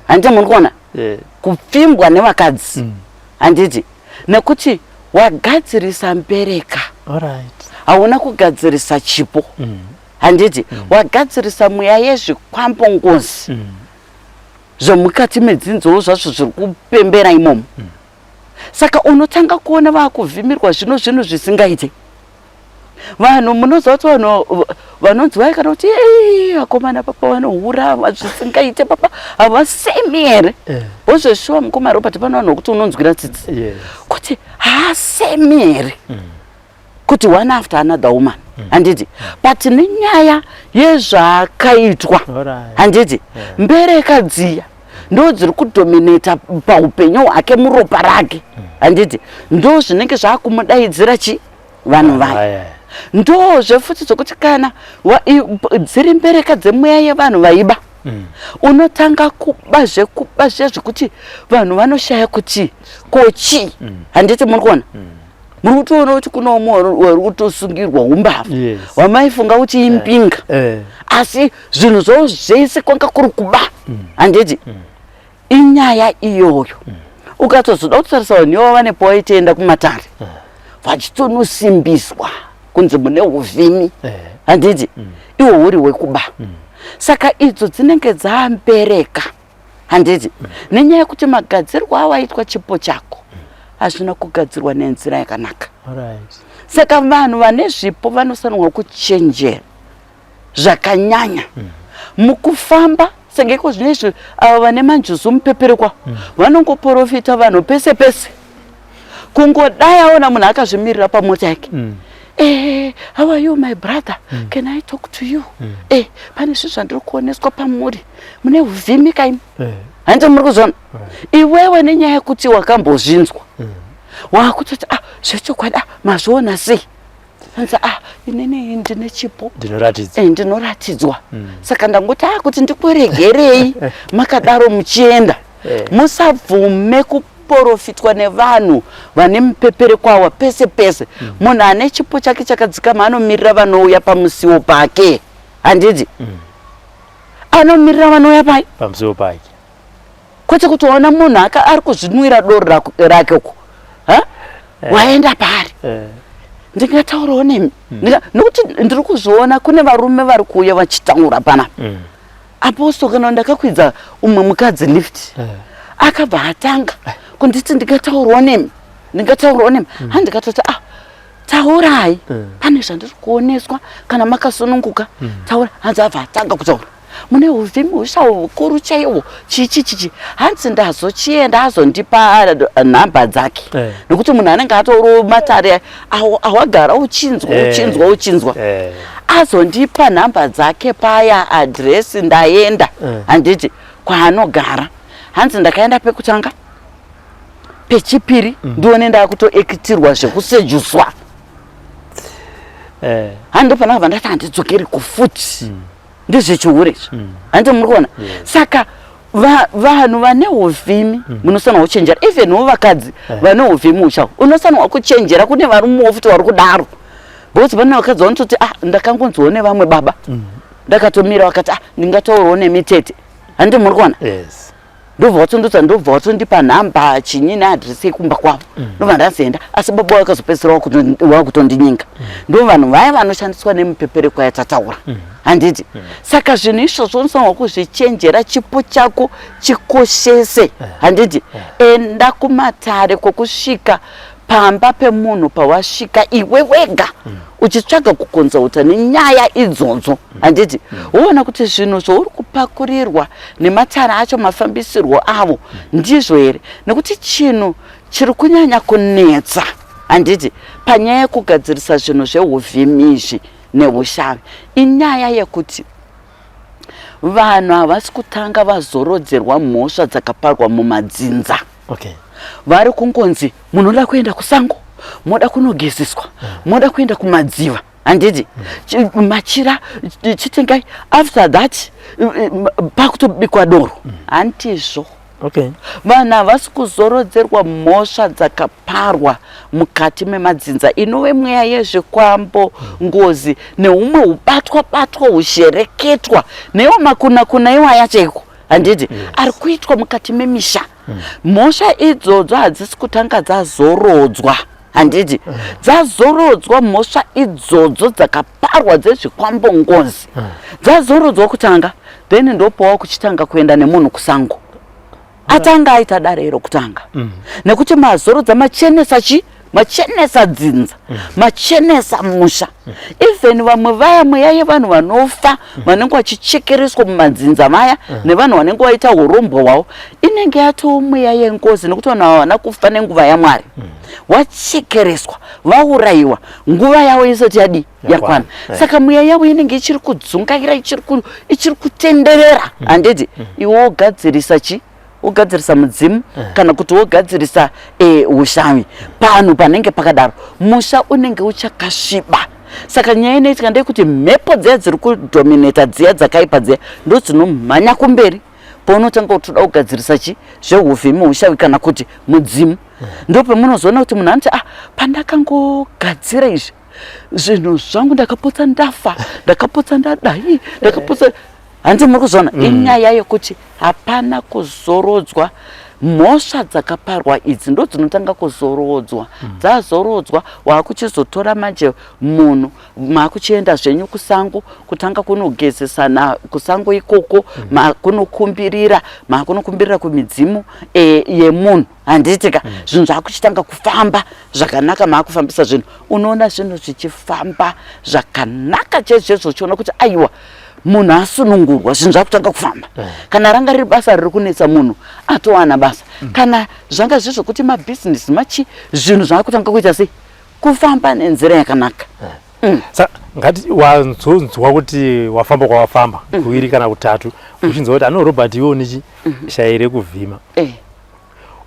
S3: handiti muri kuona? Kupfimbwa nevakadzi, handiti? Nekuti wagadzirisa mbereka, hauna kugadzirisa chipo, handiti? Wagadzirisa mweya yezvikwambo, ngozi zvomukati medzinzowo zvazvo zviri kupembera imomo. Saka unotanga kuona vaakuvhimirwa zvino zvinhu zvisingaite. Vanhu munoziva kuti vanhu vanonzi vai kana kuti, "Ei, vakomana papa vanohura zvisingaite papa, havasemi here?" Wozveshuwa, mukoma Robert, pano vanhu vokuti unonzwira tsitsi kuti haasemi here, kuti one after another woman, handiti? But nenyaya yezvaakaitwa, handiti, mbereka dziya ndo dziri kudominata paupenyu hwake, muropa rake, handiti? Ndo zvinenge zvaakumudaidzira chi vanhu vaya. Ndozve futi dzokuti kana dziri mbereka dzemweya yevanhu vaiba, unotanga kuba zvekuba zviya zvekuti vanhu vanoshaya kuti ko chii, handiti muri kuona? Muri kutoona kuti kune umwe wari kutosungirwa umbavha wamaifunga kuti impinga, asi zvinhu zvavo zvese kwanga kuri kuba. Handiti inyaya iyoyo? Ukatozoda kutarisa, vanhu ivavo vane pawaitoenda kumatare vachitonosimbiswa kunzi mune uvhimi, handiti iwo huri hwekuba. Saka idzo dzinenge dzambereka, handiti, nenyaya yekuti magadzirwo awaitwa chipo chako hazvina kugadzirwa nenzira yakanaka. Saka vanhu vane zvipo vanofanirwa kuchenjera zvakanyanya mukufamba. Sengeko zvinezvi ava vane manjuzu mupeperekwa vanongoprofita vanhu pese pese. Kungodai aona munhu akazvimirira pamota yake, "How are you, my brother? Can I talk to you? Pane zvinhu zvandiri kuoneswa pamuri, mune uvhimi kaimi." Handiti muri kuzviona iwewe? Nenyaya yekuti wakambozvinzwa, waakutoti, "Ah, zvechokwadi? Ah, mazviona sei?" Anzi, "Ah, inini ndine chipo."
S2: Ndinoratidza.
S3: Ndinoratidzwa. Saka ndangoti, ah, kuti ndikuregerei makadaro muchienda. Musabvume kuprofitwa nevanhu vane mupeperekwawa pese pese. Munhu ane chipo chake chakadzikama anomirira vanouya pamusiwo pake, handiti? Anomirira vanouya pai?
S2: Pamusiwo pake.
S3: Kwete kuti waona munhu ari kuzvinwira doro rake uko, ha? Waenda paari, "Ndingataurawo nemi?" Nokuti ndiri kuzviona kune varume vari kuuya vachitaura panapa. Apostle, kana ndakakwidza umwe mukadzi lift, akabva atanga kunditi, "Ndingataurawo nemi? Ndingataurawo nemi?" Ha, ndikatoti, "Ah, taurai, pane zvandiri kuoneswa, kana makasununguka taura." Hanzi abva atanga kutaura, "Mune uvhimi hushawo hukuru chaihwo, chichi chichi." Hanzi ndazochienda, azondipa nhamba dzake, nekuti munhu anenge atoriwo matare awagara uchinzwa, uchinzwa, uchinzwa. Azondipa nhamba dzake paya, adhiresi, ndaenda, handiti, kwaanogara. Hanzi ndakaenda pekutanga, pechipiri, ndione ndakutoekitirwa zvekusejuswa. Handi ndopanakabva ndati handidzokeri kufuti, ndezvechihure izvi, handiti muri kuona? Saka vanhu vane uvhimi munofanirwa kuchenjera. Even wo vakadzi vane uvhimi uchaho, unofanirwa kuchenjera. Kune varumewo futi vari kudaro, because pane vakadzi vanototi, "Ah, ndakangonzwawo nevamwe baba." Ndakatomira, vakati, "Ah, ndingataurawo nemitete," handiti muri kuona?
S2: Yes.
S3: Ndobva watondotsa, ndobva watondipa nhamba chinyi neadhiresi yekumba kwavo. Ndobva ndazoenda, asi baba vakazopedzisira wakutondinyenga. Ndo vanhu vaya vanoshandiswa nemupeperekwa yatataura, handiti? Saka zvinhu izvozvo unofanirwa kuzvichenjera. Chipo chako chikoshese, handiti? Enda kumatare kwokusvika pamba pemunhu pawasvika iwe wega uchitsvaga kukonzauta nenyaya idzodzo, handiti? Woona kuti zvinhu zvauri kupakurirwa nematare acho, mafambisirwo avo, ndizvo here? Nekuti chinhu chiri kunyanya kunetsa, handiti, panyaya yekugadzirisa zvinhu zveuvhimi izvi neushavi, inyaya yekuti vanhu havasi kutanga vazorodzerwa mhosva dzakaparwa mumadzinza. Vari kungonzi, "Munoda kuenda kusango, moda kunogezeswa, moda kuenda kumadziva," handiti? Machira chitengai. After that pakutobikwa doro, handizvo? Vanhu havasi kuzorodzerwa mhosva dzakaparwa mukati memadzinza, inove mweya yezvikwambo, ngozi neumwe ubatwa batwa, ushereketwa neiwo makuna kuna iwaya chaiko, handiti, ari kuitwa mukati memisha. Mhosva idzodzo hadzisi kutanga dzazorodzwa, handiti? Dzazorodzwa mhosva idzodzo dzakaparwa dzezvikwambo, ngozi, dzazorodzwa kutanga, then ndopawa kuchitanga kuenda nemunhu kusango, atanga aita dare iro kutanga, nekuti mazorodza, machenesa chi machenesa dzinza, machenesa musha. Even vamwe vaya mweya yevanhu vanofa vanenge vachichekereswa mumadzinza vaya nevanhu vanenge vaita urombwa hwavo, inenge yatoo mweya yengozi, nekuti vanhu ava havana kufa nenguva yaMwari. Wachekereswa, vaurayiwa nguva yavo isati yadii? Yakwana. Saka mweya yavo inenge ichiri kudzungaira, ichiri kutenderera, handiti? Iwe wogadzirisa chi wogadzirisa mudzimu kana kuti wogadzirisa ushavi panhu panenge pakadaro, musha unenge uchakasviba. Saka nyaya inoitika ndeyekuti mhepo dziya dziri kudhomineta, dziya dzakaipa dziya, ndo dzinomhanya kumberi. Paunotanga kuti uda kugadzirisa chi zveuvhimi, ushavi kana kuti mudzimu, ndopemunozoona kuti munhu anoti, "Ah, pandakangogadzira izvi zvinhu zvangu ndakapotsa ndafa, ndakapotsa ndadai, ndakapotsa." Handiti muri kuzviona? Inyaya yekuti hapana kuzorodzwa. Mhosva dzakaparwa idzi ndo dzinotanga kuzorodzwa. Dzazorodzwa, waakuchizotora manje munhu, maakuchienda zvenyu kusango, kutanga kunogezesana kusango ikoko, maakunokumbirira maakunokumbirira kumidzimu yemunhu, handitika? Zvinhu zvakuchitanga kufamba zvakanaka. Maakufambisa zvinhu, unoona zvinhu zvichifamba zvakanaka chaizvo, uchiona kuti aiwa, munhu asunungurwa, zvinhu zvakutanga kufamba. Kana ranga riri basa riri kunetsa, munhu atowana basa. Kana zvanga zviri zvokuti mabhizinesi machi, zvinhu zvakutanga kuita sei? Kufamba nenzira yakanaka.
S2: Sa ngati wazonzwa kuti wafamba kwawafamba kuviri kana kutatu, uchinzwa kuti ano Robert, iwe unichi shayi rekuvhima,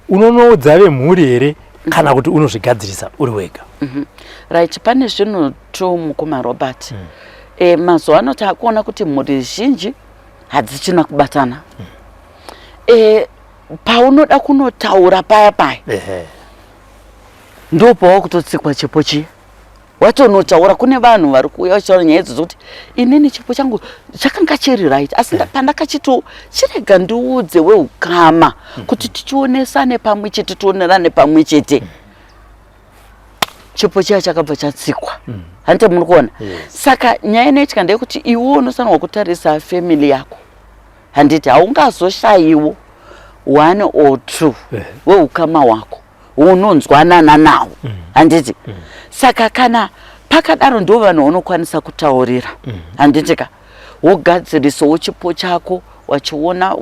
S2: unonoudza vemhuri here kana kuti unozvigadzirisa uri wega?
S3: Right, pane zvinhu two, mukoma Robert. Mazuva ano taakuona kuti mhuri zhinji hadzichina kubatana. Paunoda kunotaura paya paya, ndo pawakutotsikwa chipo chiya. Watonotaura kune vanhu vari kuuya vachitaura nyaya idzodzo kuti inini chipo changu chakanga chiri right, asi pandakachito chirega ndiudze weukama kuti tichionesane pamwe chete, tionerane pamwe chete, chipo chiya chakabva chatsikwa. Handiti muri kuona?
S2: Yes.
S3: Saka nyaya inoitika ndeyekuti iwe unofanirwa kutarisa family yako, handiti? Haungazoshayiwo one or two weukama hwako unonzwanana nawo, handiti? Saka kana pakadaro, ndo vanhu vanokwanisa kutaurira, handiti ka? Wogadzirisawo chipo chako wachiona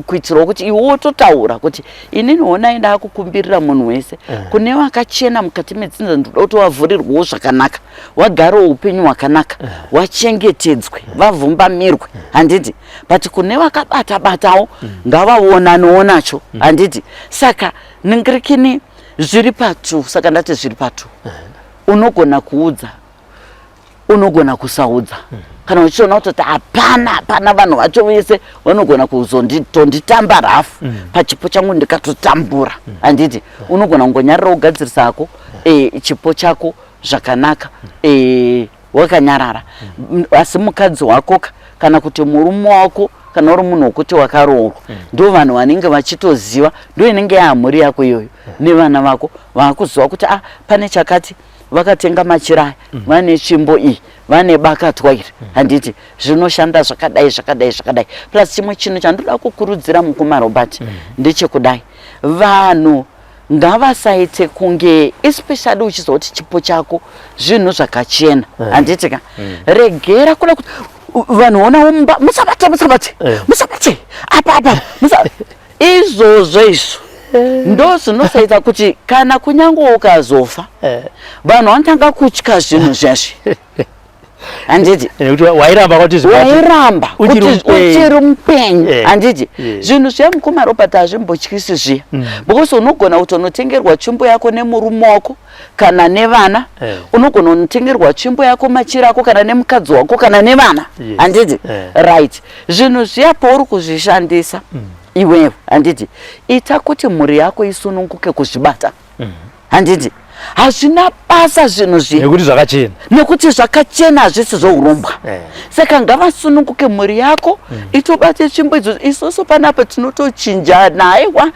S3: kuitirawo kuti iwe wototaura kuti inini honai, ndaakukumbirira munhu wese kune vakachena mukati medzinza, ndoda kuti wavhurirwewo zvakanaka, wagarewo upenyu hwakanaka, wachengetedzwe, vavhumbamirwe, handiti? But kune vakabata batawo, ngavaonanewo nacho, handiti? Saka ningirikini zviri patu. Saka ndati zviri patu: unogona kuudza, unogona kusaudza. Kana uchiona kutoti hapana, hapana, vanhu vacho vese vanogona kuzonditonditamba rafu pachipo changu, ndikatotambura, handiti? Unogona kungonyarara, kugadzirisa hako chipo chako zvakanaka, wakanyarara. Asi mukadzi wako kana kuti murume wako, kana uri munhu wekuti wakaroorwa, ndo vanhu vanenge vachitoziva, ndo inenge yaamhuri yako iyoyo nevana vako vaakuziva kuti ah, pane chakati, vakatenga machira aya, vane tsvimbo iyi, vane bakatwa iri, handiti? Zvinoshanda zvakadai, zvakadai, zvakadai. Plus chimwe chinhu chandoda kukurudzira, mukoma Robert, ndechekudai: vanhu ngavasaite kunge, especially uchiziva kuti chipo chako zvinhu zvakachena, handiti ka? Regera kuda kuti vanhu onawo mumba, "Musabate, musabate, musabate apa apa, musa." Izvozvo izvo ndo zvinosaita kuti kana kunyange ukazofa, vanhu vanotanga kutya zvinhu zvazvi, handiti?
S2: Nekuti wairamba kuti zvibate.
S3: Wairamba
S2: Uchiri
S3: kuti
S2: mupenyu.
S3: Uchiri mupenyu, handiti?
S2: Yes.
S3: Zvinhu zviya, mukoma Robert, hazvimbotyisi zviya, because unogona kutonotengerwa tsvimbo yako nemurume wako kana nevana. Unogona kunotengerwa tsvimbo yako, machira ako, kana nemukadzi wako kana nevana, handiti? Right, zvinhu zviya pauri kuzvishandisa iwewe, handiti, ita kuti mhuri yako isununguke kuzvibata, handiti? Hazvina basa zvinhu zviya.
S2: Nekuti zvakachena.
S3: Nekuti zvakachena, hazvisi zvourombwa. Saka ngavasununguke, mhuri yako itobate tsvimbo idzodzo. Isusu panapa tinotochinjana. Aiwa,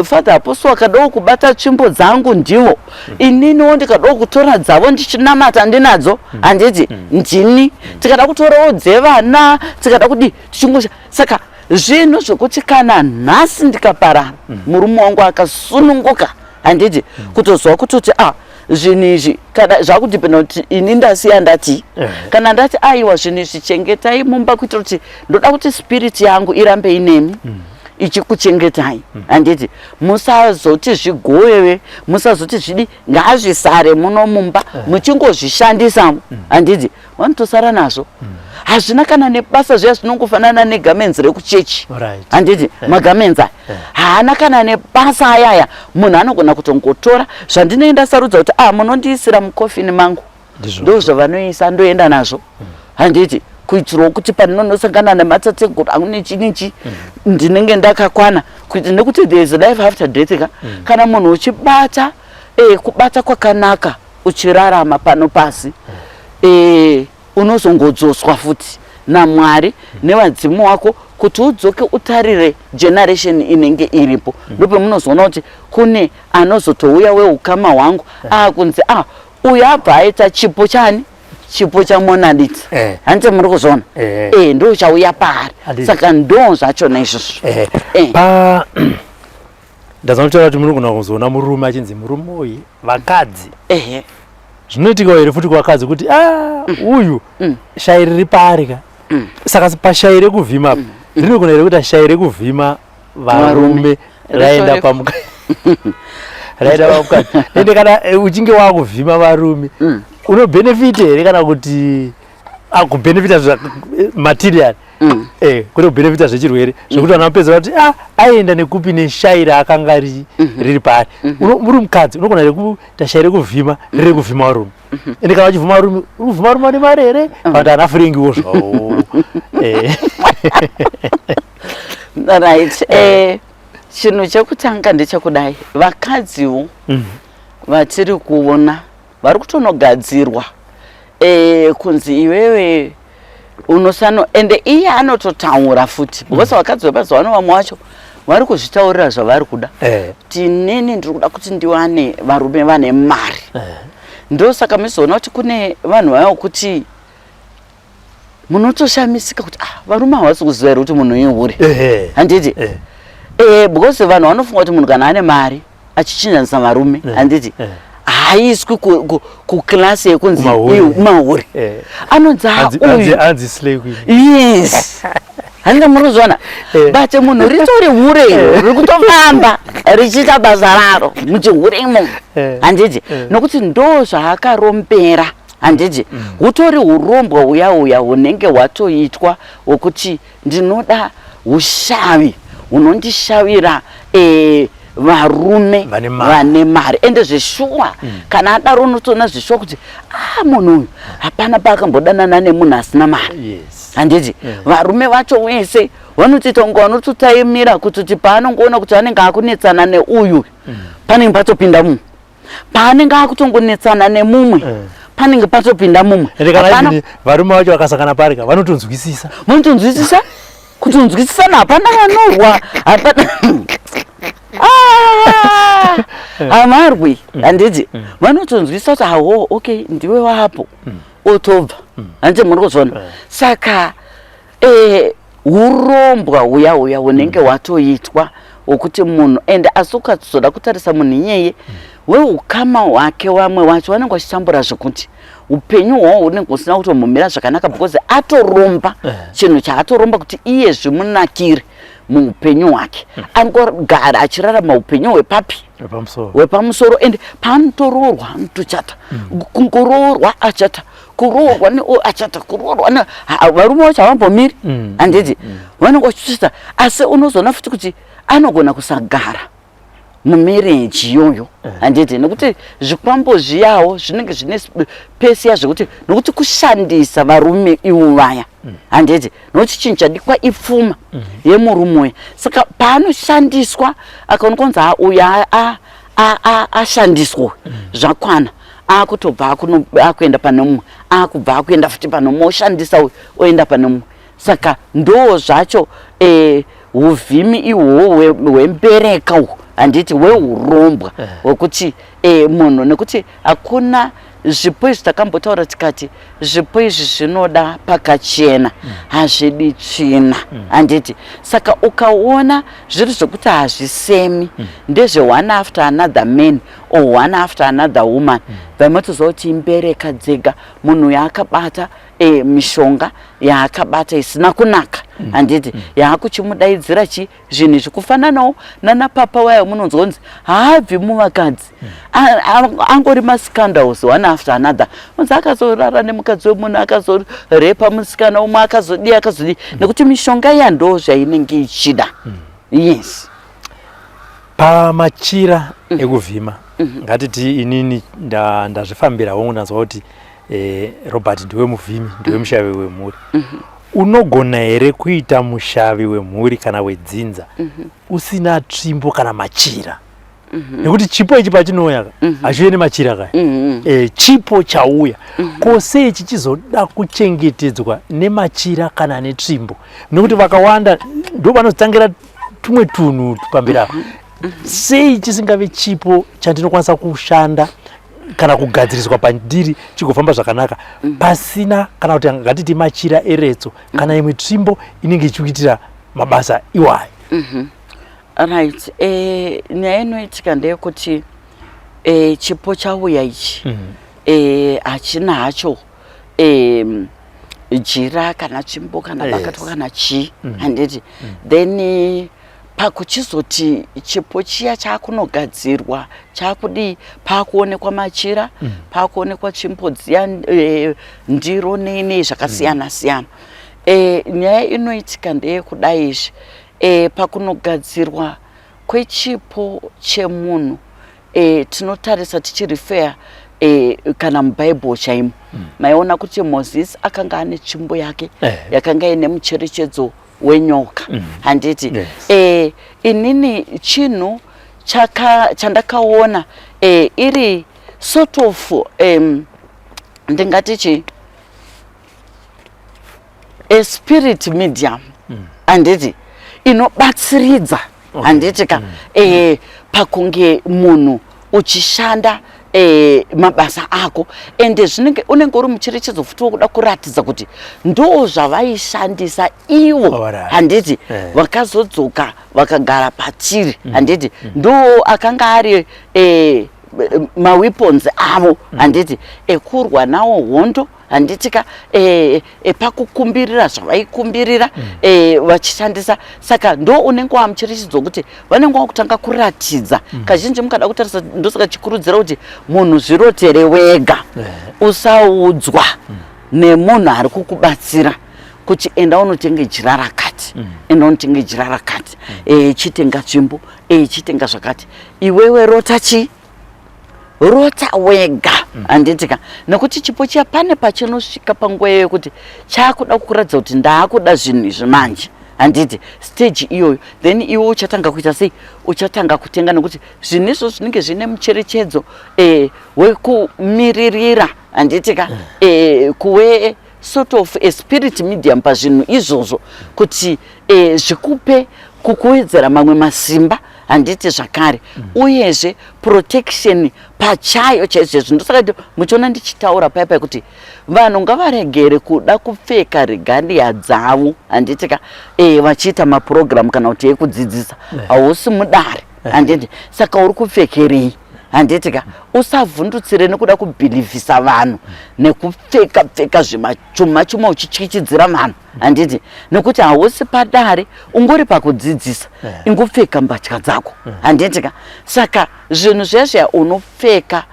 S3: Father Apostle akadawo kubata tsvimbo dzangu, ndivo ininiwo ndikadawo kutora dzavo ndichinamata ndinadzo, handiti? Ndini tikada kutorawo dzevana, tikada kudi tichingosha. Saka zvinhu zvokuti kana nhasi ndikaparara, murume wangu akasununguka, handiti, kutozwa kutoti ah, zvinhu izvi kana zvakudhipenda kuti ini ndasiya ndati, kana ndati aiwa, zvinhu izvi chengetai mumba kuitira kuti ndoda kuti spirit yangu irambe inemi ichikuchengetai, handiti? Musazoti zvigove, musazoti zvidi, ngazvisare muno mumba muchingozvishandisamo, handiti? Vanotosara nazvo, hazvina kana nebasa zviya. Zvinongofanana negamenzi rekuchechi, handiti? Magamenzi aya haana kana nebasa ayaya. Munhu anogona kutongotora zvandinenge ndasarudza kuti ah, munondiisira mukofini mangu,
S2: Ndizvo.
S3: Ndo zvavanoisa, ndoenda nazvo, handiti? Kuitirawo kuti pandinonosangana nematateguru angu nechi nechi, ndinenge ndakakwana kuita, nekuti there is life after death ka. Kana munhu uchibata kubata kwakanaka, uchirarama pano pasi, unozongodzoswa futi naMwari nevadzimu wako kuti udzoke utarire generation inenge iripo. Ndopemunozoona kuti kune anozotouya weukama hwangu aakunzi, "Ah, uyu abva aita chipo chani? Chipo chaMonalisa." Handiti muri kuzviona?
S2: Eh.
S3: Ndo chauya paari. Saka ndo zvachona izvozvo.
S2: Pa ndazwa kutaura kuti munogona kuzoona murume achinzi murume uyu vakadzi. Zvinoitikawo here futi kuvakadzi kuti, "Ah, uyu shayi riri paari ka"? Saka pashayi rekuvhima apa, rinogona here kuita shayi rekuvhima varume raenda
S3: Ritori-
S2: pamuka raenda pamukadzi? Ende kana uchinge wakuvhima varume, unobhenefita here, kana kuti kubhenefita material, kwete kubhenefita zvechirwere, zvekuti vanhu vapedza vati, "Ah, aenda nekupi neshayi raakanga riri paari"? Muri mukadzi, unogona here kuita shayi rekuvhima riri rekuvhima varume? Ende kana vachivhima varume, uri kuvhima varume vane mari here, kana kuti ana Furengiwo zvawo?
S3: Right, chinhu chekutanga ndechekudai: vakadziwo vatiri kuona vari kutonogadzirwa kunzi iwewe unosano, ende iye anototaura futi, because vakadzi vemazuva ano vamwe vacho vari kuzvitaurira zvavari kuda. Tinene ndiri kuda kuti ndiwane varume vane mari. Ndosaka muchizoona kuti kune vanhu vaya kuti munotoshamisika kuti, "Ah, varume havasi kuziva here kuti munhu ihure?" Handiti? Because vanhu vanofunga kuti munhu kana ane mari achichinjanisa varume, handiti, haaiswi kuklasi yekunzi
S2: Kumahure.
S3: Mahure. Anonzi, "Ah, uyu."
S2: Anzi slay queen.
S3: Yes, handiti muri kuzviona? But munhu ritori hure iro riri kutofamba richiita basa raro muchihure imomo. Handiti? Nokuti ndo zvaakarombera, handiti? Hutori urombwa uya uya hunenge hwatoitwa hwokuti ndinoda ushavi hunondishavira varume
S2: Vane mari.
S3: Vane mari. Ende zveshuwa, kana adaro unotoona zveshuwa kuti, "Ah, munhu uyu hapana paakambodanana nemunhu asina mari." Handiti varume vacho wese vanotoita kunge vanototaimira kutoti paanongoona kuti anenge akunetsana neuyu, panenge patopinda mumwe. Paanenge akutongonetsana nemumwe, panenge patopinda mumwe.
S2: Ende kana
S3: Hapana-
S2: even varume vacho vakasangana parika, vanotonzwisisa.
S3: Vanotonzwisisa, kutonzwisisana hapana vanorwa, hapana. Ah, hamarwi, handiti? Vanotonzwisisa kuti, "Aho, okay, ndiwe wapo," otobva. Handiti muri kuzviona? Saka urombwa uya uya hunenge hwatoitwa hwokuti munhu ende, asi ukazoda kutarisa munhu iyeye weukama hwake, vamwe wacho vanenge vachitambura zvekuti upenyu hwawo hunenge husina kutombomira zvakanaka, because atoromba chinhu chaatoromba kuti iye zvimunakire muupenyu hwake. Angogara achirarama upenyu hwepapi?
S2: Pamusoro.
S3: Hwepamusoro. Ende paanotoroorwa anotochata, kungoroorwa achata, kuroorwa achata, kuroorwa varume vacho havambomiri. Handiti vanenge vachitochata? Asi unozoona futi kuti anogona kusagara mumarriage iyoyo, handiti? Nekuti zvikwambo zviyawo zvinenge zvine pesi yazvekuti, nokuti kushandisa varume ivo vaya, handiti? Nokuti chinhu chadikwa ipfuma yemurume uya. Saka paanoshandiswa akaonekwa kunzi, "Ah, uyu ashandiswa zvakwana," akutobva akuenda pane mumwe, akubva akuenda futi pane mumwe, oshandisa uyu, oenda pane mumwe. Saka ndo zvacho uvhimi ihwohwo hwembereka uhwu, handiti, hweurombwa hwekuti munhu, nekuti hakuna zvipo izvi. Takambotaura tikati zvipo izvi zvinoda pakachena, hazvidi tsvina, handiti? Saka ukaona zviri zvekuti hazvisemi, ndezve one after another man or one after another woman, vamatoziva kuti imbereka dzega. Munhu yaakabata mishonga yaakabata isina kunaka, handiti, yaakuchimudaidzira chi zvinhu izvi. Kufananawo nana papa waya, munonzwa kunzi haabvi muvakadzi. Angori mascandals one after another, unzi akazorara nemukadzi wemunhu, akazorepa musikana umwe, akazodii, akazodii, nekuti mishonga iya ndo zvainenge ichida. Yes.
S2: Pamachira ekuvhima, ngatiti inini ndazvifambira hongu, ndanzwa kuti Robert ndiwe muvhimi, ndiwe mushavi wemhuri. Unogona here kuita mushavi wemhuri kana wedzinza usina tsvimbo kana machira? Nekuti chipo ichi pachinouya ka, hachiuye nemachira kaya. Chipo chauya, ko sei chichizoda kuchengetedzwa nemachira kana netsvimbo? Nekuti vakawanda ndo vanotangira tumwe tunhu pamberi apa. Sei chisingave chipo chandinokwanisa kushanda kana kugadziriswa pandiri chigofamba zvakanaka pasina kana kuti ngatiti machira eretso kana imwe tsvimbo inenge ichikuitira mabasa iwayo?
S3: Right, nyaya inoitika ndeyekuti chipo chauya ichi hachina hacho jira kana tsvimbo kana bakatwa kana chii, handiti? Then pakuchizoti chipo chiya chaakunogadzirwa, chaakudii, paakuonekwa machira, paakuonekwa tsvimbo dziya, ndiro, nei nei zvakasiyana siyana. Nyaya inoitika ndeyekudai izvi: pakunogadzirwa kwechipo chemunhu, tinotarisa tichirefer kana mubhaibheri chaimo, maiona kuti Mozisi akanga ane tsvimbo yake yakanga ine mucherechedzo wenyoka, handiti?
S2: Yes.
S3: Inini chinhu chandakaona iri sort of ndingati chi a spirit medium, handiti, inobatsiridza, handiti ka, pakunge munhu uchishanda mabasa ako. Ende zvinenge unenge uri mucherechedzo futi wokuda kuratidza kuti ndo zvavaishandisa ivo, handiti? Vakazodzoka vakagara patiri, handiti? Ndo akanga ari maweapons avo, handiti, ekurwa nawo hondo, handiti ka, pakukumbirira zvavaikumbirira vachishandisa. Saka ndo unenge wamucherechedzo wekuti vanenge vakutanga kuratidza. Kazhinji mukada kutarisa, ndosaka chikurudzira kuti munhu zvirotere wega, usaudzwa nemunhu ari kukubatsira kuti enda unotenga jira rakati, enda unotenga jira rakati, chitenga tsvimbo, chitenga zvakati. Iwewe rota chii? Rota wega, handiti ka? Nekuti chipo chiya pane pachinosvika panguva iyoyo kuti chaakuda kukuratidza kuti ndaakuda zvinhu izvi manje, handiti? Stage iyoyo, then iwe uchatanga kuita sei? Uchatanga kutenga, nekuti zvinhu izvo zvinenge zvine mucherechedzo wekumiririra, handiti ka, kuve sort of a spirit medium pazvinhu izvozvo kuti zvikupe kukuwedzera mamwe masimba, handiti? Zvakare uyezve protection pachayo chaizvo. Ndosaka muchiona ndichitaura paya paya kuti vanhu ngavaregere kuda kupfeka regalia dzavo, handiti ka, vachiita mapurogiramu kana kuti ekudzidzisa. Hausi mudare, handiti? Saka uri kupfekerei, handiti ka? Usavhundutsire nekuda kubhilivhisa vanhu nekupfeka pfeka zvimachuma chuma uchityityidzira vanhu, handiti? Nekuti hausi padare, ungori pakudzidzisa. Ingopfeka mbatya dzako, handiti ka? Saka zvinhu zviya zviya unopfeka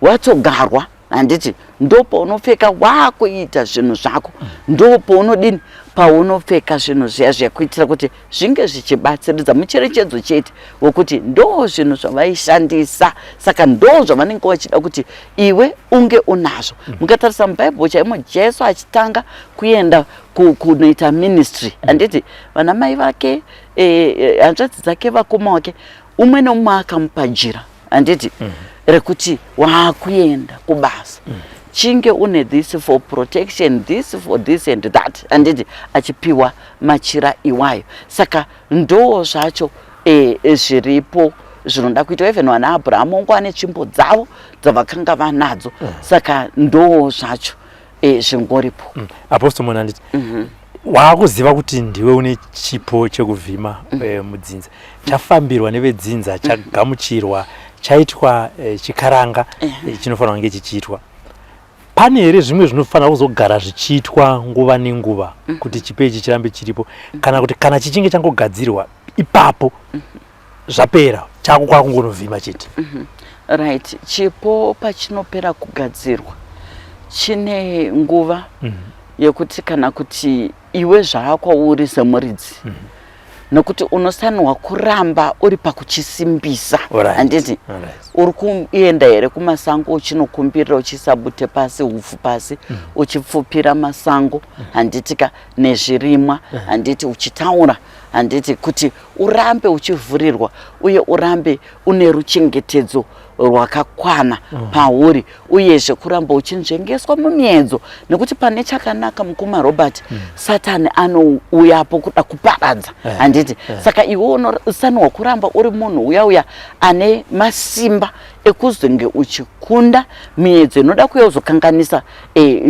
S3: watogarwa, handiti? Ndopaunopfeka waakuita zvinhu zvako, ndopaunodini, paunopfeka zvinhu zviya zviya kuitira kuti zvinge zvichibatsiridza mucherechedzo chete wekuti ndo zvinhu zvavaishandisa. Saka ndo zvavanenge vachida kuti iwe unge unazvo. Mukatarisa mubhaibheri chaimo, Jesu achitanga kuenda kunoita ministry, handiti, vana mai vake, hanzvadzi dzake, vakoma wake, umwe neumwe akamupa jira, handiti, rekuti waakuenda kubasa, chinge une this for protection, this for this and that, handiti? Achipiwa machira iwayo. Saka ndo zvacho zviripo zvinoda kuitwa. Even vana Abrahamu ongo ane tsvimbo dzavo dzavakanga vanadzo. Saka ndo zvacho zvingoripo.
S2: Apostle Mona, handiti waakuziva kuti ndiwe une chipo chekuvhima mudzinza, chafambirwa nevedzinza, chagamuchirwa, chaitwa chikaranga chinofanira kunge chichiitwa. Pane here zvimwe zvinofanira kuzogara zvichiitwa nguva nenguva kuti chipo ichi chirambe chiripo, kana kuti kana chichinge changogadzirwa ipapo zvapera, chako kwakungonovhima chete?
S3: Right, chipo pachinopera kugadzirwa chine nguva yekuti kana kuti iwe zvaakwauri semuridzi. Nokuti unosanirwa kuramba uri pakuchisimbisa. Handiti uri kuenda here kumasango uchinokumbirira, uchiisa bute pasi, hupfu pasi, uchipfupira masango, handitika, nezvirimwa, handiti, uchitaura, handiti, kuti urambe uchivhurirwa uye urambe une ruchengetedzo rwakakwana pauri, uyezve kuramba uchinzvengeswa mumiedzo, nekuti pane chakanaka, mukoma Robert, Satani anouyapo kuda kuparadza, handiti? Saka iwe unosanirwa kuramba uri munhu uya uya ane masimba ekuzonge uchikunda miedzo inoda kuuya kuzokanganisa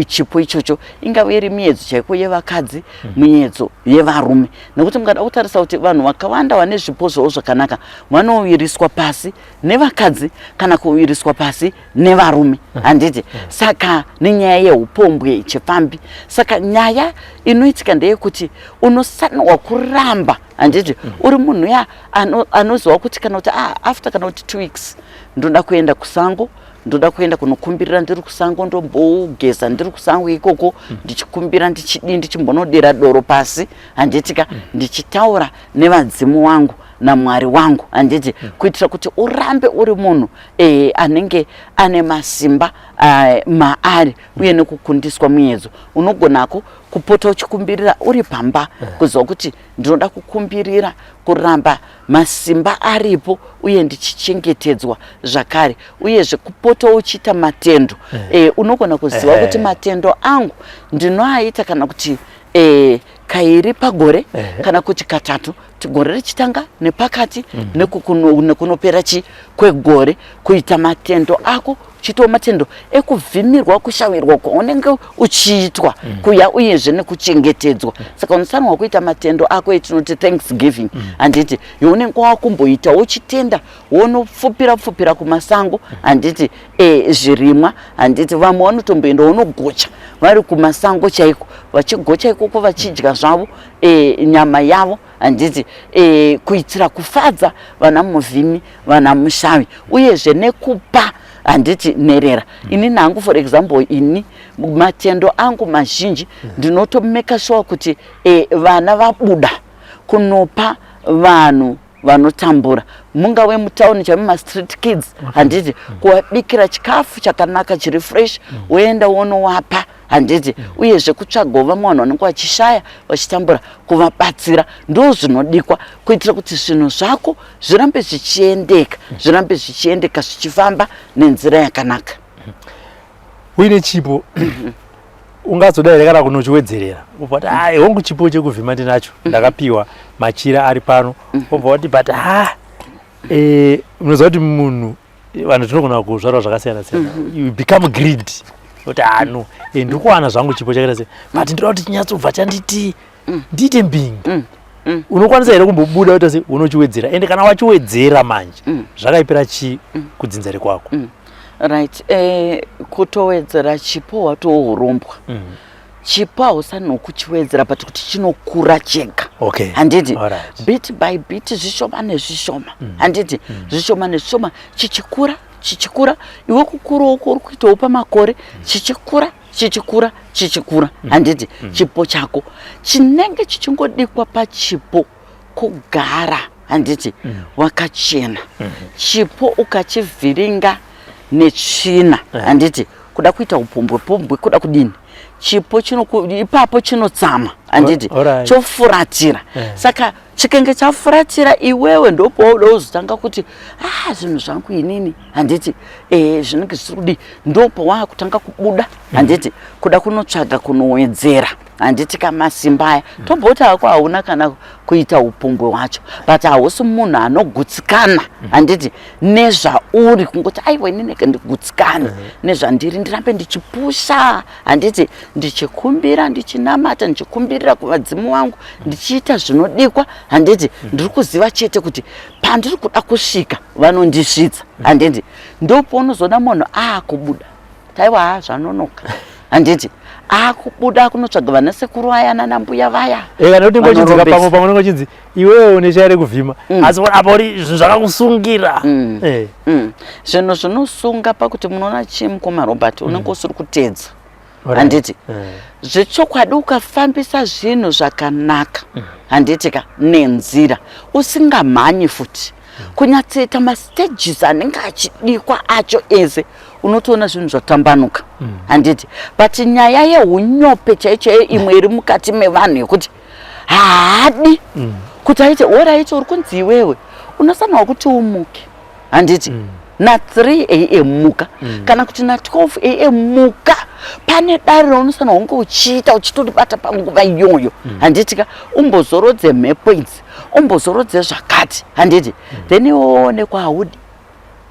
S3: chipo ichocho, ingave iri miedzo chaiko yevakadzi, miedzo yevarume. Nekuti mukada kutarisa kuti vanhu vakawanda vane zvipo zvavo zvakanaka vanowiriswa pasi nevakadzi kana kuwiriswa pasi nevarume, handiti? Saka nenyaya yeupombwe, chepfambi. Saka nyaya inoitika ndeyekuti unosanirwa kuramba, handiti, uri munhu ya anoziva kuti kana kuti after kana kuti 2 weeks ndoda kuenda kusango, ndoda kuenda kunokumbirira ndiri kusango, ndombogeza ndiri kusango ikoko, ndichikumbira, ndichidii, ndichimbonodira doro pasi, handitika, ndichitaura nevadzimu wangu naMwari wangu, handiti, kuitira kuti urambe uri munhu anenge ane masimba maari uye nekukundiswa muedzo. Unogonako kupota uchikumbirira uri pamba, kuziva kuti ndinoda kukumbirira kuramba masimba aripo uye ndichichengetedzwa zvakare. Uyezve kupota uchiita matendo. Unogona kuziva kuti matendo angu ndinoaita kana kuti kairi pagore kana kuti katatu, kuti gore richitanga nepakati nekunopera chi kwegore, kuita matendo ako, uchiitawo matendo ekuvhimirwa, kushawirwa kwaunenge uchiitwa kuya, uyezve nekuchengetedzwa. Saka unofanirwa kuita matendo ako etinoti thanksgiving, handiti, younenge wakumboita uchitenda, wonopfupira pfupira kumasango, handiti, zvirimwa, handiti. Vamwe vanotomboenda wonogocha vari kumasango chaiko, vachigocha ikoko, vachidya zvavo nyama yavo, handiti, kuitira kufadza vana muvhimi, vana mushavi, uyezve nekupa, handiti, nherera. Ini nangu, for example, ini matendo angu mazhinji ndinotomeka sure kuti vana vabuda kunopa vanhu vanotambura, mungave mutauni chaimo, mastreet kids, handiti, kuvabikira chikafu chakanaka chiri fresh, woenda wonowapa, handiti, uyezve kutsvagawo vamwe vanhu vanenge vachishaya, vachitambura, kuvabatsira. Ndo zvinodikwa kuitira kuti zvinhu zvako zvirambe zvichiendeka, zvirambe zvichiendeka, zvichifamba nenzira yakanaka.
S2: Uine chipo, ungazoda here kana kunochiwedzerera? Ubva wati, "Ai, hongu, chipo chekuvhima ndinacho, ndakapiwa machira ari pano." Ubva wati, "But ha, unoziva kuti munhu, vanhu tinogona kuzvarwa zvakasiyana siyana." You become greed, kuti, "Ah, no, ndiri kuwana zvangu chipo chakaita sei, but ndoda kuti chinyatsobva chanditi ndiite mbinga." Unokwanisa here kumbobuda uita sei, unochiwedzera? Ende kana wachiwedzera manje, zvakaipira chii kudzinza rekwako?
S3: Right, kutowedzera chipo watoo urombwa. Chipo hausani kuchiwedzera, but kuti chinokura chega, handiti? Bit by bit, zvishoma nezvishoma, handiti, zvishoma nezvishoma, chichikura, chichikura. Iwe kukurawo kuri kuitawo pamakore, chichikura, chichikura, chichikura, handiti? Chipo chako chinenge chichingodikwa pachipo kugara, handiti, wakachena. Chipo ukachivhiringa netsvina, handiti, kuda kuita upombwe pombwe, kuda kudini, chipo ipapo chinotsama, handiti, chofuratira. Saka chikenge chafuratira, iwewe ndopauda uzotanga kuti, "Ah, zvinhu zvangu inini, handiti, zvinenge zvisiri kudii." Ndopawaakutanga kubuda, handiti, kuda kunotsvaga kunowedzera, handiti, kamasimba aya. Tomboti hako hauna kana kuita upombwe hwacho, but hausi munhu anogutsikana, handiti, nezvauri kungoti, "Aiwa, inini ndigutsikane nezvandiri, ndirambe ndichipusha, handiti, ndichikumbira, ndichinamata, ndichikumbirira kuvadzimu vangu, ndichiita zvinodikwa, handiti, ndiri kuziva chete kuti pandiri kuda kusvika vanondisvitsa," handiti. Ndopaunozoda munhu aakubuda, taiwa, ha, zvanonoka, handiti, akubuda kunotsvaga vana sekuru vaya nana mbuya vaya.
S2: Kana kuti ngochinzi pamwe pamwe unenge iwewe une shaya rekuvhima, asi apa uri zvinhu zvakakusungira.
S3: Zvinhu zvinosunga pakuti munoona chii, mukoma Robert, unenge usiri kutedza. Handiti zvechokwadi ukafambisa zvinhu zvakanaka, handiti ka, nenzira usingamhanyi futi, kunyatsoita mastages anenge achidikwa acho ese, unotoona zvinhu zvatambanuka, handiti? But nyaya yeunyope chaicho imwe iri mukati mevanhu yekuti haadi kuti aite alright. Uri kunzi iwewe unofanirwa kuti umuke, handiti, na3 am muka, kana kuti na12 am muka. Pane dare raunofanirwa kunge uchiita uchitoribata panguva iyoyo, handiti ka? Umbozorodze mhepo idzi, umbozorodze zvakati, handiti? Then iwe woonekwa haudi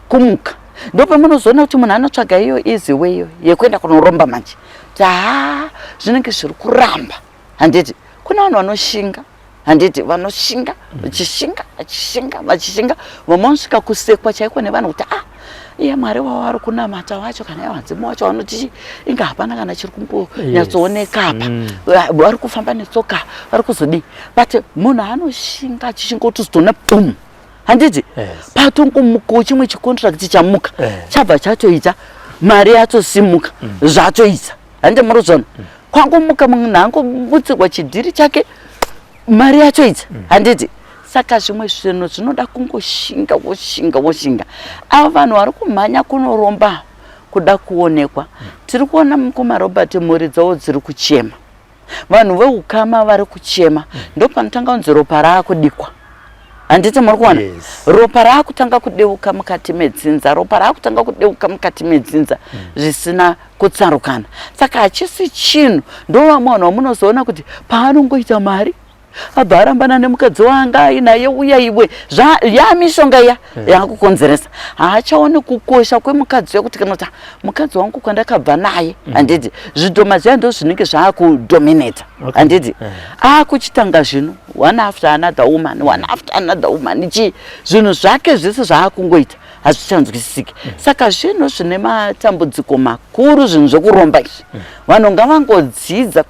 S3: kumuka. Ndopamunozoona kuti munhu anotsvaga iyo easy way yekuenda kunoromba manje, kuti haa, zvinenge zviri kuramba, handiti? Kuna vanhu vanoshinga, handiti? Vanoshinga, vachishinga, vachishinga, vachishinga, vamwe vanosvika kusekwa chaiko nevanhu kuti, "Ah, iye Mwari wavo vari kunamata wacho kana iye vadzimu wacho vanoti inga hapana kana chiri kumbonyatsooneka apa." Vari kufamba netsoka, vari kuzodii, but munhu anoshinga achishinga kuti uzitoona bum, handiti? Patongomukawo chimwe chicontract chamuka, chabva chatoita mari, yatosimuka, zvatoita, handi muruzvona? Kwangomuka munhu angomutsirwa chidhiri chake, mari yachoita, handiti? Saka zvimwe zvinhu zvinoda kungoshinga, woshinga, woshinga. Ava vanhu vari kumhanya kunoromba kuda kuonekwa, tiri kuona mukoma Robert, mhuri dzavo dziri kuchema, vanhu veukama vari kuchema. Ndo panotanga kunzi ropa raakudikwa, handiti muri kuona?
S2: Yes.
S3: Ropa raakutanga kudeuka mukati medzinza, ropa raakutanga kudeuka mukati medzinza zvisina kutsarukana. Saka hachisi chinhu. Ndo vamwe vanhu vamunozoona kuti paanongoita mari abva arambana nemukadzi waanga ainaye uya. Iwe, yamishonga iya yakukonzeresa, haachaoni kukosha kwemukadzi uya, kuti kana kuti, "Ah, mukadzi wangu kwandakabva naye," handiti? Zvidhoma zviya ndo zvinenge zvaakudominata, handiti? Akuchitanga zvino one after another woman, one after another woman, chii, zvinhu zvake zvese zvaakungoita hazvichanzwisisiki. Saka zvinhu zvine matambudziko makuru, zvinhu zvekuromba izvi. Vanhu ngavangodzidza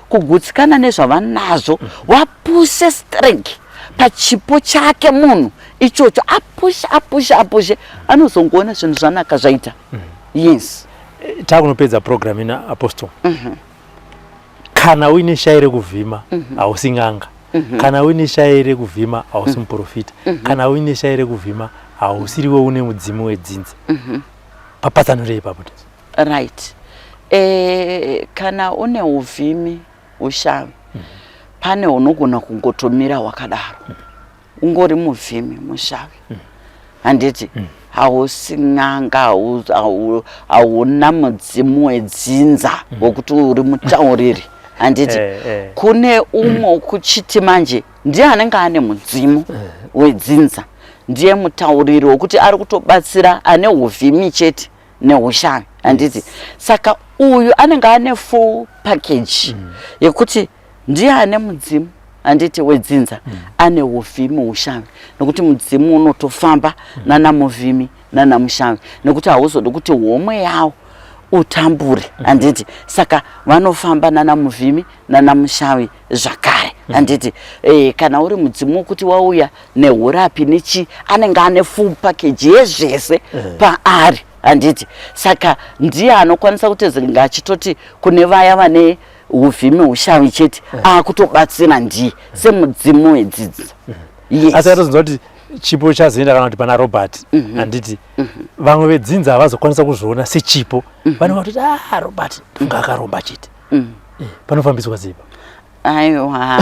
S3: kugutsikana nezvavanazvo, wapushe strength pachipo chake munhu ichocho, apushe, apushe, apushe, anozongoona zvinhu zvanaka zvaita. Yes.
S2: Takunopedza program ina, Apostle. Kana uine shayi rekuvhima, hausi n'anga. Kana uine shayi rekuvhima, hausi muprofita. Kana uine shayi rekuvhima, hausiriwe une mudzimu wedzinza. Papatsanurei ipapo.
S3: Right. Kana une uvhimi, ushavi, pane unogona kungotomira hwakadaro, ungori muvhimi, mushavi, handiti? Hausi n'anga, hauna mudzimu wedzinza wekuti uri mutauriri, handiti? Kune umwe kuchiti manje ndiye anenge ane mudzimu wedzinza, ndiye mutauriri wekuti ari kutobatsira ane uvhimi chete neushavi, handiti? Saka uyu anenge ane full package yekuti ndiye ane mudzimu, handiti, wedzinza, ane uvhimi, ushavi, nekuti mudzimu unotofamba nana muvhimi nana mushavi, nekuti hauzodi kuti homwe yawo utambure, handiti? Saka vanofamba nana muvhimi nana mushavi zvakare, handiti? Kana uri mudzimu wekuti wauya neurapi nechi, anenge ane full package yezvese paari, handiti? Saka ndiye anokwanisa kuti achitoti kune vaya vane uvhimi, ushavi chete, akutobatsira ndiye semudzimu wedzidza. Yes.
S2: Asi atozonzwa kuti chipo chazoenda kana kuti pana Robert, handiti? Vamwe vedzinza havazokwanisa kuzviona sechipo. Vanenge vatoti, "Ah, Robert ndofunga akaromba chete." Panofambiswa zipa?
S3: Aiwa,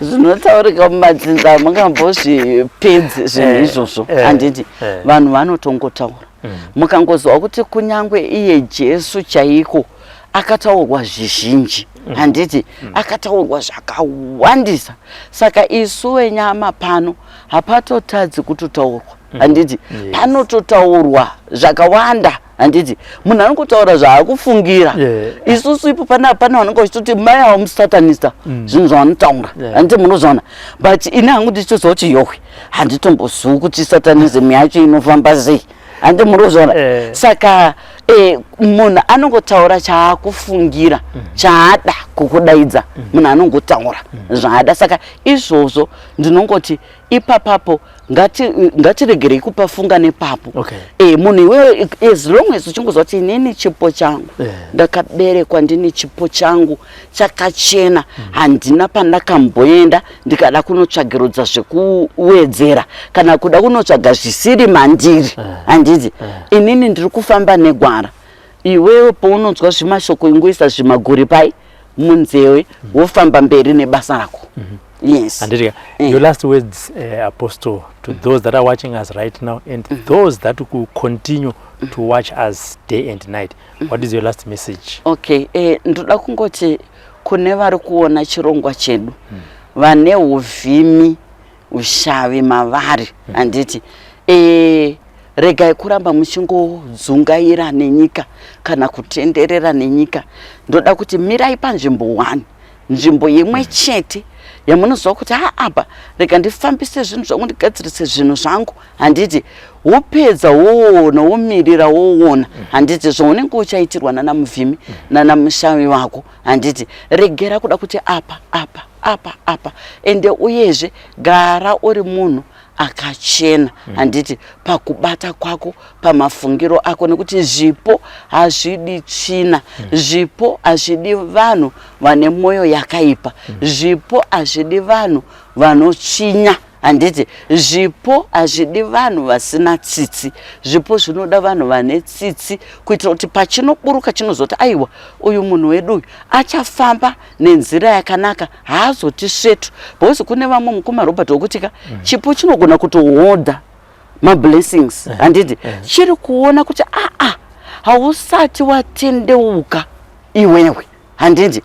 S3: zvinotaurika mumadzinza mungambozvipedzi zvinhu izvozvo, handiti? Vanhu vanotongotaura. Mukangoziva kuti kunyange iye Jesu chaiko akataurwa zvizhinji, handiti? Akataurwa zvakawandisa. Saka isu wenyama pano hapatotadzi kutotaurwa, handiti?
S2: Yes.
S3: Panototaurwa zvakawanda, handiti? Munhu anongotaura zvaakufungira. Isusu ipo pana pane vanenge vachitoti mai ava musatanista, zvinhu zvavanotaura, handiti munozviona? But ini hangu ndichitoziva kuti yohwe, handitombozivi kuti satanism yacho inofamba sei, handi munozviona? Saka munhu anongotaura chaakufungira, chaada kukudaidza. Munhu anongotaura zvaada. Saka izvozvo ndinongoti ipapapo. Ngatiregerei kupafunga nepapo.
S2: Okay.
S3: E, munhu iwewe, as long as uchingozwa kuti inini chipo changu, ndakaberekwa ndine chipo changu chakachena, handina pandakamboenda ndikada kunotsvagirudza zvekuwedzera kana kuda kunotsvaga zvisiri mandiri, handiti? Inini ndiri kufamba negwara. Iwewe paunonzwa zvimashoko, ingoisa zvimaguri pai munzeve, wofamba mberi nebasa rako. Yes.
S2: Handiti? Your last words, Apostle, to those that are watching us right now and those that will continue to watch us day and night, what is your last message?
S3: Okay, ndoda kungoti kune vari kuona chirongwa chedu vane uvhimi, ushavi mavari, handiti? Regai kuramba muchingodzungaira nenyika kana kutenderera nenyika. Ndoda kuti mirai panzvimbo 1, nzvimbo imwe chete yamunoziva kuti ha, apa rega ndifambise zvinhu zvangu, ndigadzirise zvinhu zvangu, handiti? Wopedza, woona, womirira, woona, handiti, zvaunenge uchaitirwa nana muvhimi, nana mushavi wako, handiti? Regera kuda kuti apa, apa, apa, apa. Ende uyezve gara uri munhu akachena, handiti, pakubata kwako, pamafungiro ako, nekuti zvipo hazvidi tsvina, zvipo hazvidi vanhu vane mwoyo yakaipa, zvipo hazvidi vanhu vanotsvinya, handiti? Zvipo hazvidi vanhu vasina tsitsi. Zvipo zvinoda vanhu vane tsitsi, kuitira kuti pachinoburuka chinozoti, aiwa, uyu munhu wedu uyu achafamba nenzira yakanaka, haazoti svetu. Because kune vamwe, mukoma Robert, wekuti ka chipo chinogona kutohodha mablessings, handiti? Chiri kuona kuti aa, hausati watendeuka iwewe, handiti?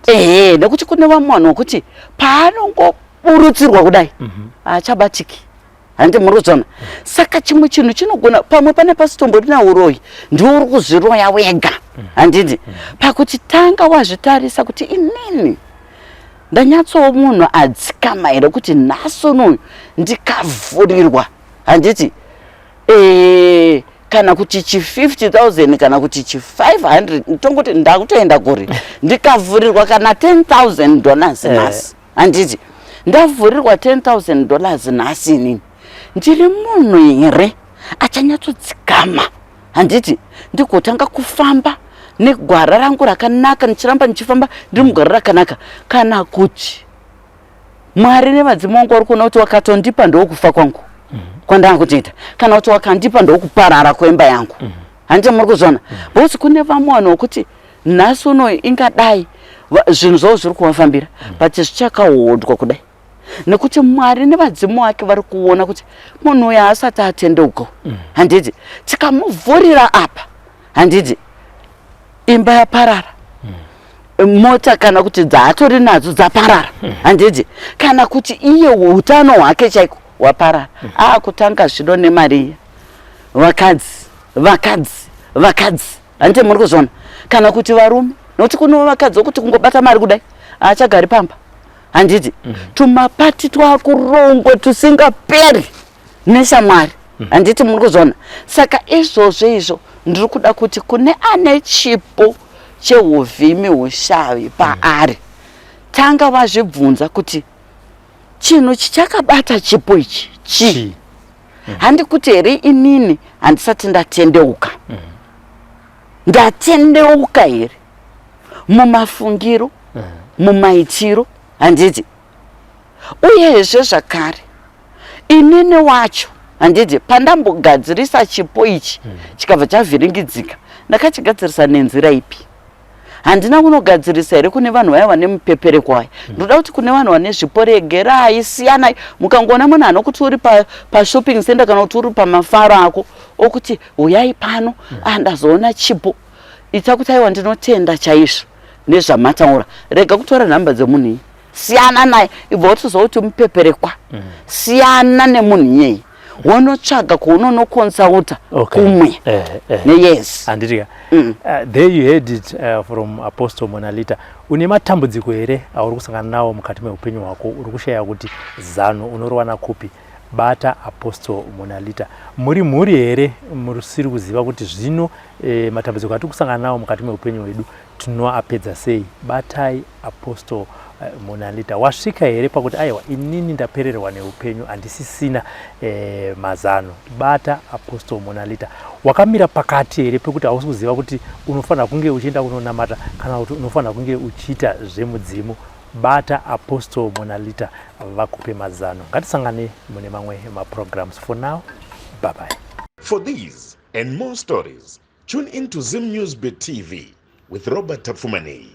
S3: Ehe, nekuti kune vamwe vanhu vokuti paanongoburutsirwa kudai haachabatiki, handiti? Muri kuzviona? Saka chimwe chinhu chinogona, pamwe pane pasitomborina uroyi, ndiwe uri kuzviroya wega, handiti? Pakuti tanga wazvitarisa kuti inini ndanyatsowo munhu adzikama here, kuti nhasi unoyu ndikavhurirwa, handiti, kana kuti chi 50 000 kana kuti chi 500, tongoti ndakutoenda kuri, ndikavhurirwa kana $10,000 nhasi, handiti? Ndavhurirwa $10,000 nhasi, inini ndiri munhu here achanyatsodzikama, handiti, ndigotanga kufamba negwara rangu rakanaka, ndichiramba ndichifamba ndiri mugwara rakanaka, kana kuti Mwari nevadzimu vangu vari kuona kuti wakatondipa ndokufa kwangu kwandanga kutoita, kana kuti wakandipa ndokuparara kwemba yangu, handiti? Muri kuzviona? Because kune vamwe vanhu vokuti nhasi uno ingadai zvinhu zvavo zviri kuvafambira, but zvichakahodwa kudai nekuti Mwari nevadzimu vake vari kuona kuti munhu uyu haasati atendeuka, handiti? Tikamuvhurira apa, handiti, imba yaparara, mota kana kuti dzaatori nadzo dzaparara, handiti, kana kuti iye utano hwake chaiko hwaparara. Aakutanga zvino nemari iya, vakadzi, vakadzi, vakadzi, handiti? Muri kuzviona? Kana kuti varume, nokuti kuno vakadzi vokuti kungobata mari kudai haachagari pamba, handiti? Tumapati twakurongwa tusingaperi neshamwari, handiti? Muri kuzviona? Saka izvozvo izvo ndiri kuda kuti kune ane chipo cheuvhimi, ushavi paari, tanga wazvibvunza kuti chinhu chichakabata chipo ichi chii?
S2: Chii?
S3: Handi kuti here inini handisati ndatendeuka? Ndatendeuka here mumafungiro, mumaitiro, handiti? Uyezve zvakare inini wacho, handiti, pandambogadzirisa chipo ichi chikabva chavhiringidzika, ndakachigadzirisa nenzira ipi? Handina kunogadzirisa here kune vanhu vaya vane mupepereko vaya? Ndoda kuti kune vanhu vane zvipo, regerai, siyanai. Mukangoona munhu anokuti uri pashopping center kana kuti uri pamafaro ako, okuti uyai pano, ah, ndazoona chipo, ita kuti aiwa, ndinotenda chaizvo nezvamataura. Rega kutora nhamba dzemunhu iyi, siyana naye. Ibva watoziva kuti mupeperekwa, siyana nemunhu iyeye, wonotsvaga kwaunonoconsulta kumwe. Yes.
S2: Handiti ka? There you heard it from Apostle Monalita. Une matambudziko here auri kusangana nawo mukati meupenyu hwako, uri kushaya kuti zano unoriwana kupi? Bata Apostle Monalita. Muri mhuri here musiri kuziva kuti zvino matambudziko atiri kusangana nawo mukati meupenyu hwedu tinoapedza sei? Batai Apostle. Monalita. Wasvika here pakuti aiwa, inini ndapererwa neupenyu, handisisina mazano? Bata Apostle Monalita. Wakamira pakati here pekuti hausi kuziva kuti unofanira kunge uchienda kunonamata kana kuti unofanira kunge uchiita zvemudzimu? Bata Apostle Monalita vakupe mazano. Ngatisangane mune mamwe maprograms. For now, bye bye.
S1: For these and more stories, tune in to Zim News Bit TV with Robert Tafumani.